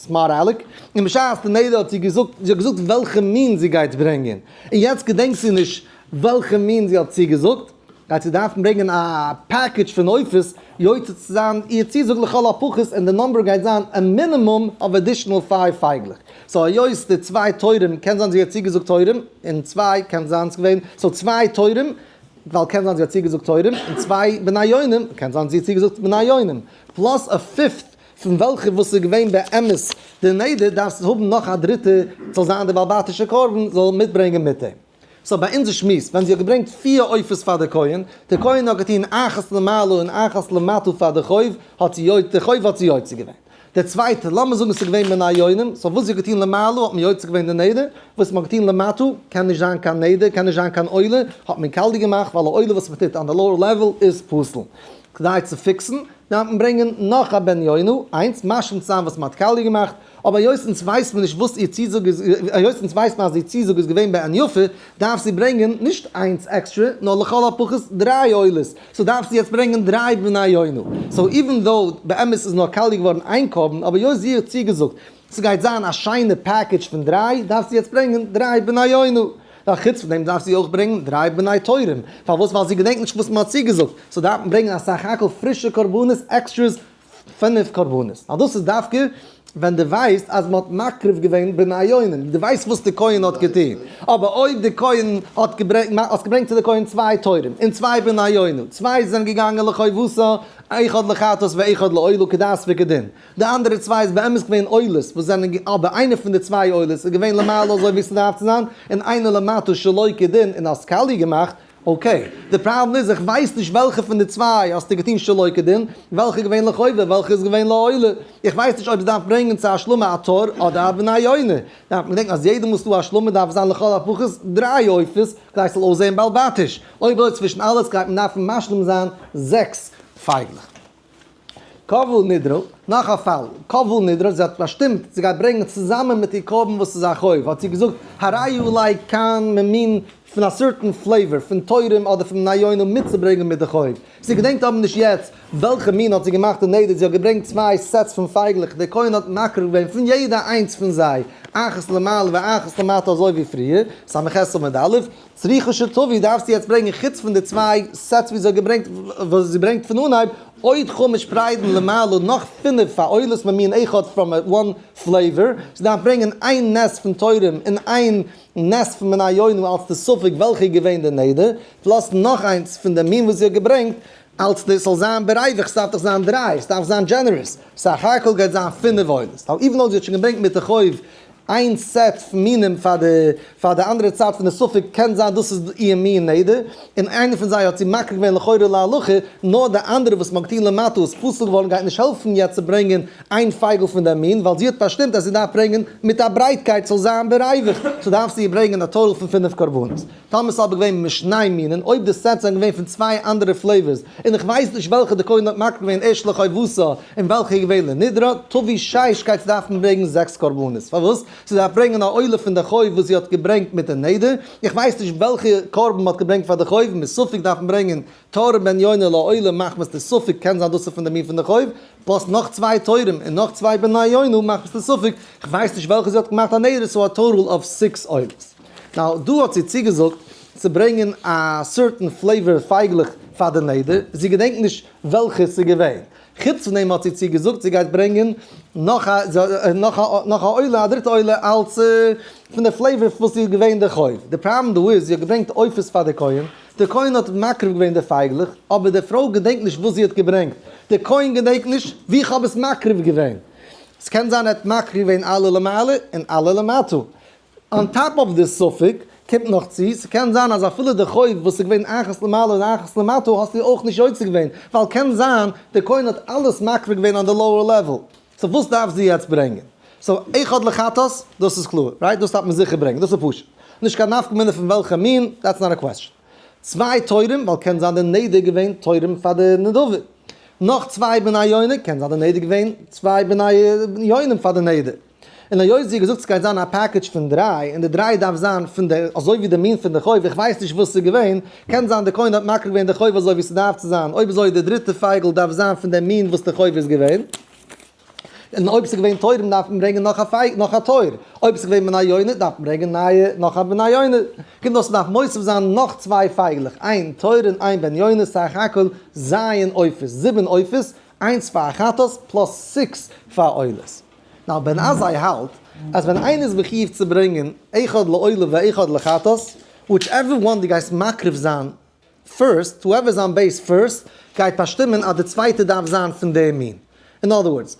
smart aleck, און בשעת די נדר האט זי געזאגט, זי האט געזאגט וועלכע מין זי גייט ברענגען, און יעצט געדענקט זי נישט וועלכע מין זי האט צוגעזאגט, גייט זי דארפן ברענגען א package פון עופות יוצא צו זיין איר צוזאג לכל הפחות און די number גייט זיין א מינימום of additional five פייגלעך. so היות די צוויי תורים קען זיין זי האט צוגעזאגט תורים און צוויי קען זיין ס'געווען so צוויי תורים ווייל קען זיין זי האט צוגעזאגט תורים און צוויי בני יונים קען זיין זי האט צוגעזאגט בני יונים plus א fifth פון וועלכע וואס איז געווען באמת די נדר דארפסטו האבן נאך א דריטע זאל זיין די בעל בתישע קרבן זאל מיטברענגען מיט אים. so ביי אונזער שמועס ווען זי האט געברענגט פיר עופות פאר די כהן, די כהן האט געטון אחת למעלה און אחת למטה פאר די חוב, האט זי יוצא, די חוב האט זי יוצא געווען. די צווייטע, לאמיר זאגן עס איז געווען בני יונים, so וואס זי האט געטון למעלה האט מען יוצא געווען די נדר, וואס מען האט געטון למטה קען נישט זיין קיין נדר, קען נישט זיין קיין עולה, האט מען קאליע געמאכט, ווייל א עולה וואס מען טוט on the lower level איז פסול. כדי צו פיקסן. דארף מען ברענגען נאך א בן יונה, איינס, משלים צו זיין וואס מען האט קאליע געמאכט, אבער היות אונז ווייסט מען נישט וואס איר צוזאג איז, היות אונז ווייסט מען אז איר צוזאג איז געווען בעין יפה, דארף זי ברענגען נישט איינס עקסטרע, נאר לכל הפחות דריי עולות, so דארף זי יעצט ברענגען דריי בני יונה. So even though באמת איז נאר קאליע געווארן איין קרבן, אבער היות זי האט צוגעזאגט ס'גייט זיין א שיינע package פון דריי, דארף זי יעצט ברענגען דריי בני יונה. נאר חוץ פון דעם דארף זי אויך ברענגען דריי בני תורים. פארוואס? ווייל זי געדענקט נישט וואס מ'האט צוגעזאגט. So דארף מען ברענגען א סך הכל פרישע קרבנות, extras פינף קרבנות. נאר דאס איז דווקא ווען דו ווייסט אז מ'האט מקריב געווען בני יונה. דו ווייסט וואס די כהן האט געטון. אבער אויב די כהן האט געברענגט, האסט געברענגט צו די כהן צוויי תורים און צוויי בני יונה, צוויי זענען געגאנגען לחובתה, אחד לחטאת ואחד לעולה כדת וכדין. די אנדערע צוויי איז באמת געווען עולות וואס זענען, אבער איינע פון די צוויי עולות איז געווען למעלה אזוי ווי ס'דארף צו זיין, און איינע למטה שלא כדין און האסט קאליע געמאכט, okay. די פראבלעם איז איך ווייס נישט וועלכע פון די צוויי האסטו געטון שלא כדין, וועלכע איז געווען לחובה וועלכע איז געווען לעולה. איך ווייס נישט אויב ס'דארף ברענגען צו השלמה א תור אדער א בני יונה. דארף מען געדענקן אז יעדע מאל ס'דא השלמה דארף זיין לכל הפחות דריי עופות כדי ס'זאל אויסזען בעל בתיש. אויב אזוי צווישן אלעס גייט מען דארפן משלים זיין זעקס פייגלעך. קבעה נדרה, נאך א פאל, קבעה נדרה, זי האט באשטימט זי גייט ברענגען צוזאמען מיט איר קרבן וואס איז א חוב, האט זי געזאגט, הרי עלי כאן ממין פון א certain flavor, פון תורים אדער פון בני יונה מיטצוברענגען מיט די חוב. זי געדענקט אבער נישט יעצט וועלכע מין האט זי געמאכט די נדר, זי האט געברענגט צוויי sets פון פייגלעך, דער כהן האט מקריב געווען פון יעדע איינס פון זיי, אחת למעלה ואחת למטה אזוי ווי פריער, ס"ח עמוד א', צריכה שתביא דארפסטו יעצט ברענגען חוץ פון די צוויי sets ווי זי האט געברענגט וואס זי ברענגט פון אנהייב, עוד חמש פרדין למעלה נאך פינף פאר עולות ממין אחד from one flavor, זי דארף ברענגען איין נעסט פון תורים און איין נעסט פון בני יונה אלס די ספק וועלכע איז געווען די נדר, plus נאך איינס פון די מין וואס זי האט געברענגט אלס די ס'זאל זיין בריווח, ס'דארף דאך זיין דריי, ס'דארף זיין generous, סך הכל גייט זיין פינף עולות, ווייל even though זי האט שוין געברענגט מיט די חוב איין set פון מינים פאר די פאר די אנדערע צד פון די ספק קען זיין דאס איז איר מין נדר, און איינע פון זיי האט זי מקריב געווען לכאורה להלכה, נאר די אנדערע וואס מ'האט געטון למטה איז פסול געווארן גייט נישט העלפן יעצט צו ברענגען איין פייגל פון דעם מין ווייל זי האט באשטימט אז זי דארף ברענגען מיט א ברייטקייט ס'זאל זיין בריווח, so דארף זי ברענגען א total פון פינף קרבנות. טאמער ס'איז אבער געווען משני מינין, אויב די sets זענען געווען פון צוויי אנדערע flavors, און איך ווייס נישט וועלכע די כהן האט מקריב געווען ערשט לחובתה און וועלכע איז געווען לנדרה, תביא שש גייט זי דארפן ברענגן זעקס קרבנות. פארוואס? זי דארף ברענגען א עולה פון די חוב וואס זי האט געברענגט מיט די נדר, איך ווייס נישט וועלכע קרבן מ'האט געברענגט פאר די חוב, מספק דארף מען ברענגען תור בן יונה לעולה מחמת די ספק קען זיין דאס איז פון די מין פון די חוב, plus נאך צוויי תורים און נאך צוויי בני יונה מחמת די ספק, איך ווייס נישט וועלכע זי האט געמאכט א נדר, so א total of six עולות. Now דא האט זי צוגעזאגט צו ברענגען א certain flavor פייגלעך פאר די נדר, זי געדענקט נישט וועלכע ס'איז געווען. חוץ פון דעם האט זי צוגעזאגט זי גייט ברענגען נאך א נאך א נאך א עולה א דריטע עולה אלס פון די flavor וואס איז געווען די חוב. די פראבלעם דא איז זי האט געברענגט עופות פאר די כהן, די כהן האט מקריב געווען די פייגלעך, אבער די פרוי געדענקט נישט וואס זי האט געברענגט, די כהן געדענקט נישט ווי איך האב עס מקריב געווען. ס'קען זיין ער האט מקריב געווען אלע למעלה און אלע למטה. On top of די ספק קומט נאך צו, ס'קען זיין אז אפילו די חוב וואס איז געווען אחת למעלה און אחת למטה האסטו אויך נישט יוצא געווען, ווייל קען זיין די כהן האט אלעס מקריב געווען on די lower level. So וואס דארף זי יעצט ברענגען? So אחד לחטאת, דאס איז קלאר, right? דאס דארף מען זיכער ברענגען, דאס איז פשוט. נישט קיין נפקא מינה פון וועלכע מין, that's not a question. צוויי תורים, ווייל קען זיין די נדר געווען תורים פאר די נדבה. נאך צוויי בני יונה, קען זיין די נדר געווען צוויי בני יונים פאר די נדר. און היות זי האט געזאגט ס'גייט זיין א package פון דריי, און די דריי דארף זיין פון די אזוי ווי די מין פון די חוב, איך ווייס נישט וואס ס'איז געווען, קען זיין די כהן האט מקריב געווען די חוב אזוי ווי ס'דארף צו זיין, אויב אזוי די דריטע פייגל דארף זיין פון די מין וואס די חוב איז געווען. און אויב ס'איז געווען תורים דארף מען ברענגען נאך א פייג נאך א תור, אויב ס'איז געווען בני יונה דארף מען ברענגען נייע נאך א בני יונה, קומט אויס מ'דארף מוסיף זיין נאך צוויי פייגלעך, איין תור און איין בן יונה, סך הכל ז' עופות, זיבן עופות, איינס פאר א חטאת plus six פאר עולות. Now בן עזאי האלט אז ווען איינער איז מחיוב צו ברענגען אחד לעולה ואחד לחטאת, whichever one דו גייסט מקריב זיין first, whoever איז on base first, גייט באשטימען אז די צווייטע דארף זיין פון די מין. In other words,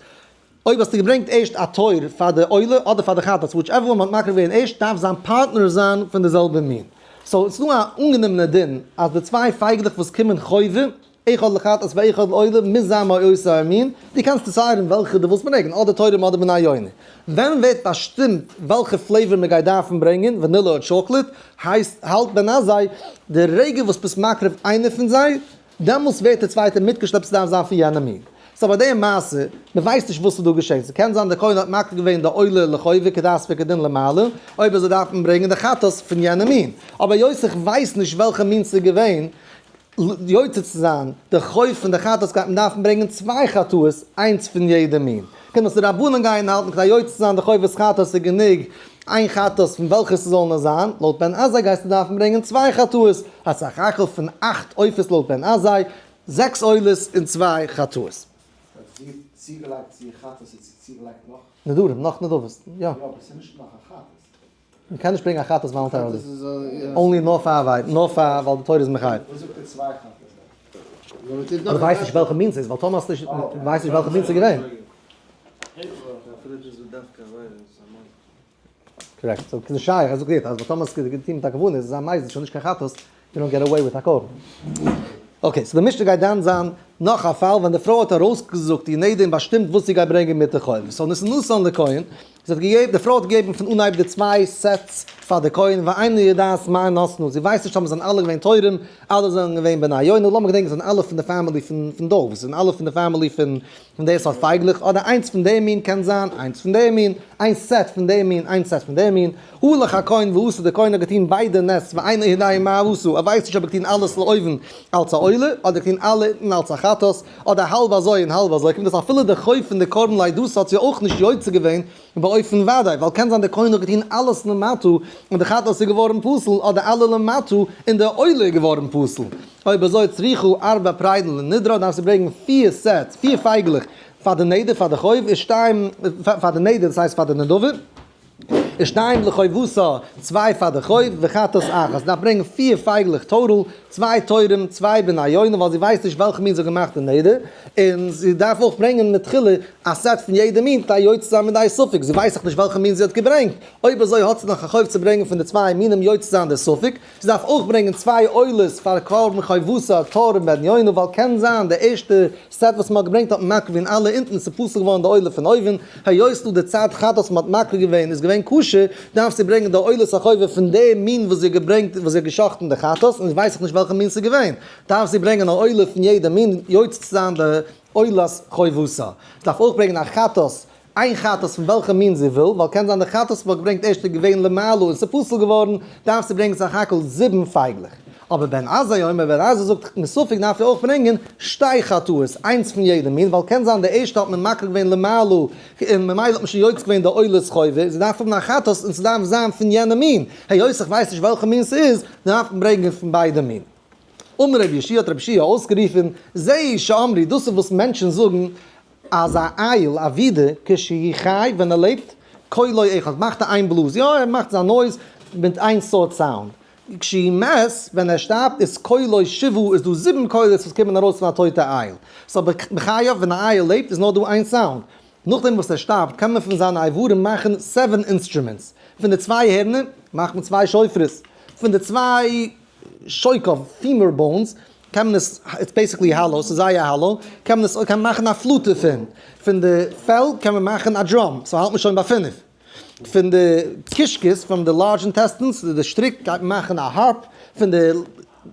אויב האסטו געברענגט ערשט א תור פאר די עולה אדער פאר די חטאת, whichever one מ'האט מקריב געווען ערשט, דארף זיין פארטנער זיין פון די זעלבע מין. So ס'איז דא א אנגענומענע דין אז די צוויי פייגלעך וואס קומען חובה, אחד לחטאת ואחד לעולה מוז זיין מאותו המין, דו קענסט decide ן וועלכע דו ווילסט ברענגען, אדער תורים אדער בני יונה. ווען ווערט באשטימט וועלכע flavor מען גייט דארפן ברענגען, וואנילע אדער טשאקלעט, הייסט האלט בן עזאי, די רגע וואס ביסט מקריב איינער פון זיי, דעמאלס ווערט די צווייטע מיטגעשלעפט ס'דארף זיין פון יענע מין. So ביי די מעשה, מען ווייסט נישט וואס איז דא געשען, ס'קען זיין דער כהן האט מקריב געווען די עולה לחובה כדת וכדין למעלה, אויב אזוי דארף מען ברענגען די חטאת פון יענע מין. אבער היות איך ווייס נישט וועלכע מין ס'איז געווען, יוצא צו זיין די חוב פון די חטאת גייט מען דארפן ברענגען צוויי חטאות, איינס פון יעדע מין. קען דאס די רבנן גייען האלטן כדי יוצא צו זיין די חובת חטאת איז גענוג איין חטאת פון וועלכע ס'זאל נאר זיין, לויט בן עזאי גייסטו דארפן ברענגען צוויי חטאות, א סך הכל פון אכט עופות לויט בן עזאי, זעקס עולות און צוויי חטאות. האט זי צוגעלייגט צו איר חטאת האט זי צוגעלייגט נאך? נדרים, נאך נדבות, יא. יא אבער ס'איז נישט נאך א חטאת. מען קען נישט ברענגען א חטאת voluntarily. Only נאר פאר ווייל, נאר פאר ווייל די תורה איז מחייב. וואס זאגט ער צוויי חטאות? אבער דו ווייסט נישט וועלכע מין ס'איז, ווייל טאמער האסטו נישט, ווייסט נישט וועלכע מין ס'איז געווען. Correct. So ס'איז שייך, ער זאגט יעצט אז טאמער ס'איז געטון מיט א כוונה איז עס א מזיד, שוין נישט קיין חטאת, you don't get away with א קרבן. Okay, so די משנה גייט דן זיין נאך א פאל ווען די פרוי האט ארויסגעזאגט איר נדר און באשטימט וואס זי גייט ברענגען מיט די חוב. So נתנתן לכהן, זי האט געגעבן, די פרוי האט געגעבן פון אנהייב די צוויי sets פאר די כהן, ואינה יודעת מה נתנה, זי ווייסט נישט אויב זיי זענען אלע געווען תורים, אלע זענען געווען בני יונה, לאמיר געדענקען זיי זענען אלע פון די family פון דוב, זיי זענען אלע פון די family פון פון די סארט פייגלעך, אדער איינס פון די מין קען זיין איינס פון די מין, איין set פון די מין, איין set פון די מין, הלך הכהן ועשה, די כהן האט געטון ביידע נס ואינו יודע מה עשה, ער ווייסט נישט אויב ער האט געטון אלעס לאויבן אלץ א עולה, אדער געטון אלע אונטן אלץ א חטאת, אדער האלב אזוי און האלב אזוי, קומט אויס אפילו די חוב פון די קרבן לידות האט זי אויך נישט יוצא געווען באופן ודאי, ווייל קען זיין די כהן האט געטון אלעס למטה און די חטאת איז געווארן פסול, אדער אלע למטה און די עולה איז געווארן פסול. אויב אזוי צריכה ארבע פרדין לנדרה, דארף זי ברענגען פיר sets, פיר פייגלעך, פאר די נדר, פאר די חוב, ושתיים, פאר די נדר, דאס הייסט פאר די נדבה, ושתיים לחובתה, צוויי פאר די חוב, וחטאת אחת, דארף ברענגען פיר פייגלעך total, צוויי תורים, צוויי בני יונה, ווייל זי ווייסט נישט וועלכע מין זי האט געמאכט די נדר, און זי דארף אויך ברענגען מתחילה א set פון יעדע מין, כדי יוצא זיין מידי ספק, זי ווייסט דאך נישט וועלכע מין זי האט געברענגט, אויב אזוי האט זי נאך א חוב צו ברענגען פון די צוויי מינים יוצא זיין די ספק. זי דארף אויך ברענגען צוויי עולות פאר קרבן חובתה תור און בן יונה, ווייל קען זיין די ערשטע set וואס מ'האט געברענגט האט מען מקריב געווען אלע אונטן, ס'איז פסול געווארן די עולה פון אויבן, היות דא די צד חטאת וואס מ'האט מקריב געווען איז געווען כשר, דארף זי ברענגען די עולת החובה פון די מין וואס זי האט געברענגט וואס זי האט גע'שחט'ן די חטאת, און ווייס איך נישט וועלכע מין ס'איז געווען, דארף זי ברענגען א עולה פון יעדע מין יוצא צו זיין די עולת חובתה. זי דארף אויך ברענגען א חטאת איין חטאת פון וועלכע מין זי וויל, ווייל קען זיין די חטאת וואס מ'האט געברענגט ערשט איז געווען למעלה און ס'איז פסול געווארן, דארף זי ברענגען סך הכל זיבן פייגלעך. אבער בן עזאי אומר, בן עזאי זאגט מספק דארף ער אויך ברענגען שתי חטאות, איינס פון יעדע מין, ווייל קען זיין די ערשטע האט מען מקריב געווען למעלה און ממילא האט מען שוין יוצא געווען די עולת חובה, זי דארף האבן א חטאת און ס'דארף זיין פון יענע מין, היות איך ווייס נישט וועלכע מין ס'איז, דארף מען ברענגען פון ביידע מין. אמר רבי יהושע האט רבי יהושע אויסגערופן, זהו שאמרו, דאס איז וואס מענטשן זאגן, אז א איל, א ווידער, כשהוא חי, ווען ער לעבט, קולו אחד, מאכט ער איין בלאז, יא, ער מאכט זיין noise מיט איין סארט סאונד. כשהוא מת, ווען ער שטארבט, איז קולו שבעה, איז דא זיבן קולות וואס קומען ארויס פון א טויטע איל. So בחייו, ווען א איל לעבט, איז נאר דא איין סאונד. נאכדעם וואס ער שטארבט, קען מען פון זיינע איברים מאכן seven instruments. פון די צוויי הערנער, מאכט מען צוויי שופרות. פון די צוויי שוקו, femur bones, קען מען עס, it's basically hollow, ס'איז זייער hollow, קען מען עס, קען מען מאכן א פלוט דערפון, פון די פעל קען מען מאכן א drum, so האלט מען שוין ביי פינף. פון די קישקעס, פון די large intestines, די שטריק גייט מען מאכן א harp, פון די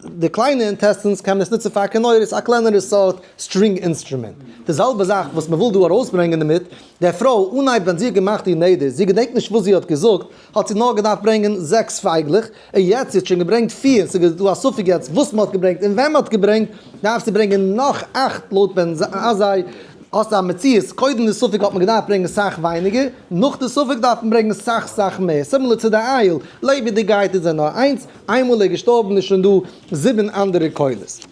די קליינע intestines קען מען עס נוצן פאר כינורות, א קלענערע סארט string instrument. די זעלבע זאך וואס מען וויל דא ארויסברענגען דערמיט, די פרוי אנהייב ווען זי האט געמאכט איר נדר, זי געדענקט נישט וואס זי האט געזאגט, האט זי נאר געדארפט ברענגען זעקס פייגלעך, און יעצט זי האט שוין געברענגט פיר, ס'איז דא א ספק יעצט וואס מ'האט געברענגט און ווען מ'האט געברענגט, דארף זי ברענגען נאך אכט לויט בן עזאי, האסט א מציאות, קודם די ספק האט מען געדארפט ברענגען סאך ווייניגער, נאך די ספק דארף מען ברענגען סאך סאך מער, similar צו די איל, לעבעדיגעהייט איז ער נאר איינס, איינמאל ער איז געשטארבן איז שוין דא זיבן אנדערע קולות.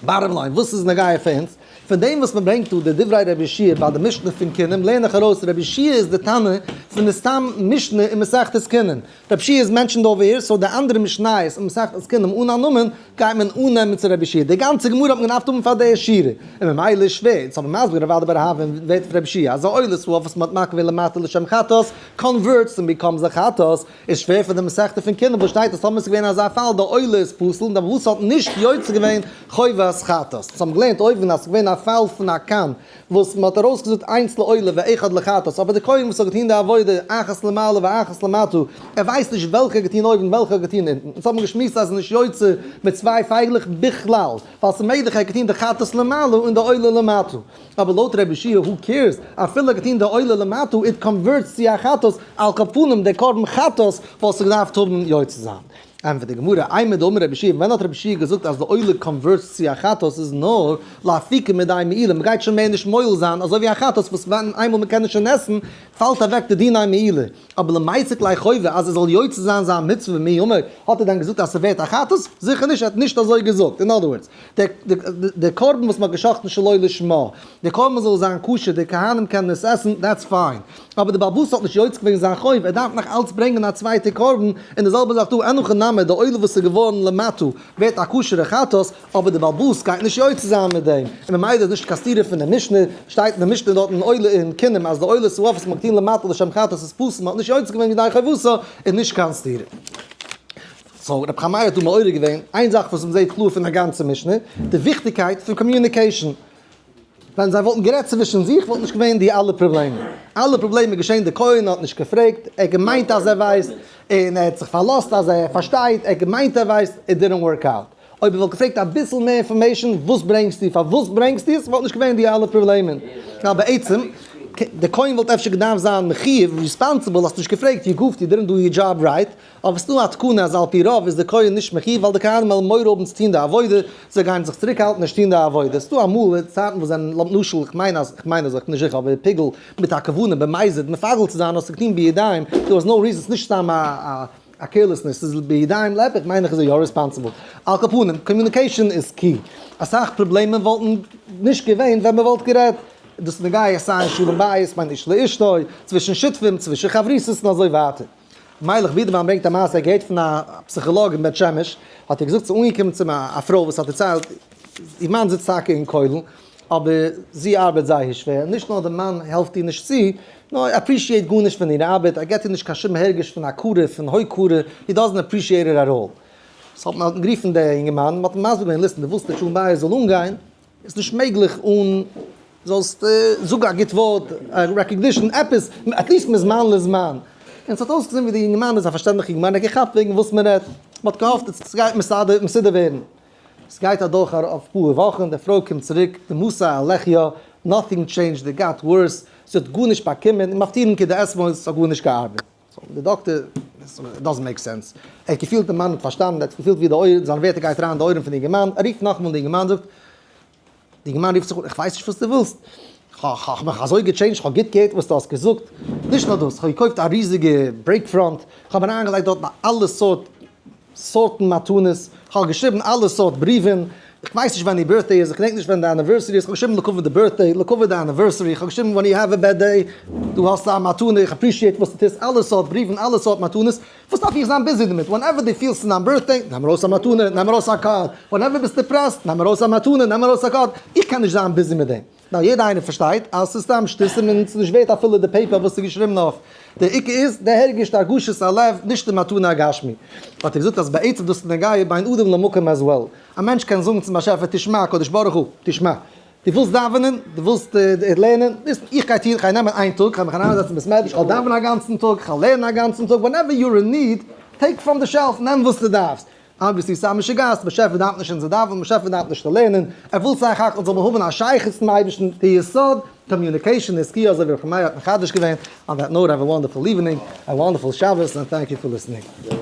Bottom line, וואס איז נוגע פאר אונז? פון דעם וואס מען ברענגט דא די דברי רבי יהושע ביי די משנה פון קינים לערן איך ארויס רבי יהושע איז די תנא פון די סתם משנה אין מסכת קינים. רבי יהושע איז mentioned over here, so די אנדערע משניות אין מסכת קינים אן א נאמען גייט מען אננעמען צו רבי יהושע. די גאנצע גמרא האט מען געדארפט האבן פאר די שורה. און ממילא איז שווער. אונז האבן מסביר רב אדא בר אהבה אין ווערטער פון רבי יהושע אז עולת העוף וואס מען האט מקריב געווען למטה לשם חטאת converts and becomes א חטאת. איז שווער פון די מסכתא פון קינים וואס שטייט אז טאמער ס'איז געווען אזא פאל די עולה איז פסול און די וואס האט נישט יוצא געווען חובת חטאת. אונז האבן געלערנט אויבן אז ס'איז געווען א פאל פון א קן וואס מ'האט ארויסגעזאגט איינס לעולה ואחד לחטאת אבער די כהן וואס האט געטון די עבודה עבודה אחת למעלה ואחת למטה, ער ווייסט נישט וועלכע געטון אויבן וועלכע געטון אונטן, אונז האבן געשמועסט אז עס איז נישט יוצא מיט צוויי פייגלעך בכלל, ווייל ס'איז מעגליך ער האט געטון די חטאת למעלה און די עולה למטה, אבער לויט רבי יהושע who cares, אפילו ער האט געטון די עולה למטה it converts צו א חטאת, על כל פנים דער קרבן חטאת וואלסטו געדארפט האבן יוצא זיין. ענטפערט די גמרא, אימר דאמר רבי יהושע, ווען האט רבי יהושע געזאגט אז די עולה converts צו א חטאת איז נאר לאפוקי מידי מעילה, מ'גייט שוין מער נישט מועל זיין, אזוי ווי א חטאת וואס ווען איינמאל מ'קען עס שוין עסן פאלט אוועק די דיני מעילה, אבער למיסק ליה חובה אז ער זאל יוצא זיין זיין מצוה מי אמר, האט ער דען געזאגט אז ס'ווערט א חטאת? זיכער נישט, ער האט נישט אזוי געזאגט, in other words, די קרבן וואס מ'האט גע'שחט'ן שלא לשמה, די קרבן זאל זיין כשר, די כהנים קענען עס עסן, that's fine. אבער די בעל הבית האט נישט יוצא געווען זיין חוב, ער דארף נאך אלץ ברענגען א צווייטע קרבן, און די זעלבע זאך דא, אין הכי נמי, די עולה וואס איז געווארן למטה ווערט א כשר'ע חטאת, אבער די בעל הבית גייט נישט יוצא זיין מיט דעם, און ממילא איז נישט קיין סתירה פון די משנה, שטייט אין די משנה דארט אין עולה אין קינים אז די עולת העוף וואס מ'האט געטון למטה לשם חטאת איז פסול, מ'האט נישט יוצא געווען ידי חובתו, איז נישט קיין סתירה. so רבי חמאי האט דא מעורר געווען איין זאך וואס מ'זעט קלאר פון די גאנצע משנה, די וויכטיגקייט פון communication. ווען זיי וואלטן גערעדט צווישן זיך וואלט נישט געווען די אלע פראבלעמען. אלע פראבלעמען געשען די כהן האט נישט געפרעגט, ער האט געמיינט אז ער ווייסט, און ער האט זיך פארלאזט אז ער פארשטייט, ער האט געמיינט ער ווייסט, it didn't work out. אויב ער וואלט געפרעגט אביסל מער information, וואס ברענגסטו, פארוואס ברענגסטו עס, וואלט נישט געווען די אלע פראבלעמען. ווייל בעצם, די כהן וואלט אפשר געדארפט זיין מחיוב, responsible, האסט נישט געפרעגט, you goofed, you didn't do your job right, אבער ס'דא א תקנה אז על פי רוב איז די כהן נישט מחיוב ווייל די כהנים וועלן מורא האבן צו טון די עבודה, זיי גייען זיך צוריקהאלטן נישט טון די עבודה. ס'דא אמאל צייטן וואס זענען למשל, איך מיין אז, איך מיין אזוי, איך בין נישט זיכער, אבער פיגול מיט א כוונה במזיד מפגל צו זיין האסטו געטון בידיים, there was no reason, ס'נישט סתם א א carelessness, ס'איז בידיים להיפך מיין איך איז ער יא responsible. על כל פנים, communication איז key. אסאך פראבלעמען וואלטן נישט געווען ווען מ'וואלט גערעדט. דאס איז נוגע סיי אין שלום בית, בין איש לאשתו, צווישן שותפים, צווישן חברותות און אזוי ווייטער. מיילעך בידערמאן ברענגט א מעשה ער געהערט פון א פסיכאלאג אין בית שמש, האט ער געזאגט ס'איז אנגעקומען צו אים א פרוי וואס האט דערציילט איר מאן זיצט טאקע אין כולל אבער זי ארבעט זייער שווער, נישט נאר די מאן העלפט איר נישט צו, נאר ער appreciate גארנישט פון איר ארבעט, ער געבט איר נישט קיין שום הרגש פון הכרה, פון הוקרה, he doesn't appreciate it at all. so האט מען גערופן די אינגערמאן, מ'האט אים מסביר געווען, listen, דו ווילסט די שלום בית זאל אנגיין, איז נישט מעגליך אן זאלסט זאגן א גוט ווארט, א recognition, עפעס, at least מזמן לזמן. און ס'האט אויסגעזען ווי די אינגערמאן איז א פארשטענדליכע אינגערמאן, ער האט געכאפט וועגן וואס מען רעדט, מען האט געהאפט אז ס'גייט מסודר ווערן. ס'גייט אדורך אפאר וואכן, די פרוי קומט צוריק, די מסע על לחיה, nothing changed, it got worse, זי האט גארנישט באקומען, און מפטירין כדאתמול, ס'האט גארנישט געארבעט. so די דאקטער, it doesn't make sense. ער האט געפילט די מאן האט פארשטאנען, ער האט געפילט ווי די אויער, זיינע ווערטער גייט אריין אין די אויערן פון די אינגערמאן, ער רופט נאכאמאל די אינגערמאן זאגט, די אינגערמאן רופט זיך אן, איך ווייס נישט וואס דו ווילסט, כ'האב מיך אזוי גע change ט, כ'האב גוט געהערט וואס דו האסט געזאגט, נישט נאר דאס, כ'האב געקויפט א ריזיגע break front, כ'האב אריינגעלייגט דארטן אלע סארט סארטן מתנות, כ'האב געשריבן אלע סארט בריוון, כ'ווייס נישט ווען איר birthday איז, כ'געדענק נישט ווען די anniversary איז, כ'האב געשריבן לכבוד די birthday, לכבוד די anniversary, כ'האב געשריבן when you have a bad day, דא האסטו א מתנה, איך appreciate וואס דו טוסט, אלע סארט בריוון, אלע סארט מתנות, וואס דארף איך זיין busy דערמיט, whenever דו פילסט ס'איז דיין birthday, נעם ארויס א מתנה, נעם ארויס א card, whenever ביסט depressed, נעם ארויס א מתנה, נעם ארויס א card, איך קען נישט זיין busy מיט דעם. נאר יעדער איינער פארשטייט אז ס'איז סתם שטותים און ס'איז נישט ווערט אפילו די paper וואס ס'איז געשריבן אויף. דער עיקר איז די הרגש די הרגשת הלב נישט די מתנה הגשמי. האט ער געזאגט אז בעצם דאס איז נוגע בין אדם למקום as well. א מענטש קען זאגן צום באשעפער תשמע הקדוש ברוך הוא, תשמע. דו ווילסט דאווענען? דו ווילסט לערנען? איך גיי טון, איך גיי נעמען איין טאג, איך גיי מיך אריינזעצן אין בית מדרש, איך וועל דאווענען א גאנצן טאג, איך וועל לערנען א גאנצן טאג, whenever you're in need, take from the shelf, נעם וואס דו דארפסט. obviously ס'איז א משוגעת, באשעפער דארף נישט אונזער דאווענען, באשעפער דארף נישט צו לערנען, ער וויל סך הכל זאל מען האבן א שייכות צום אייבערשטן, די יסוד, communication איז key, אזוי ווי ר' חמאי האט מחדש געווען, on that note have a wonderful evening, a wonderful שבת, and thank you for listening.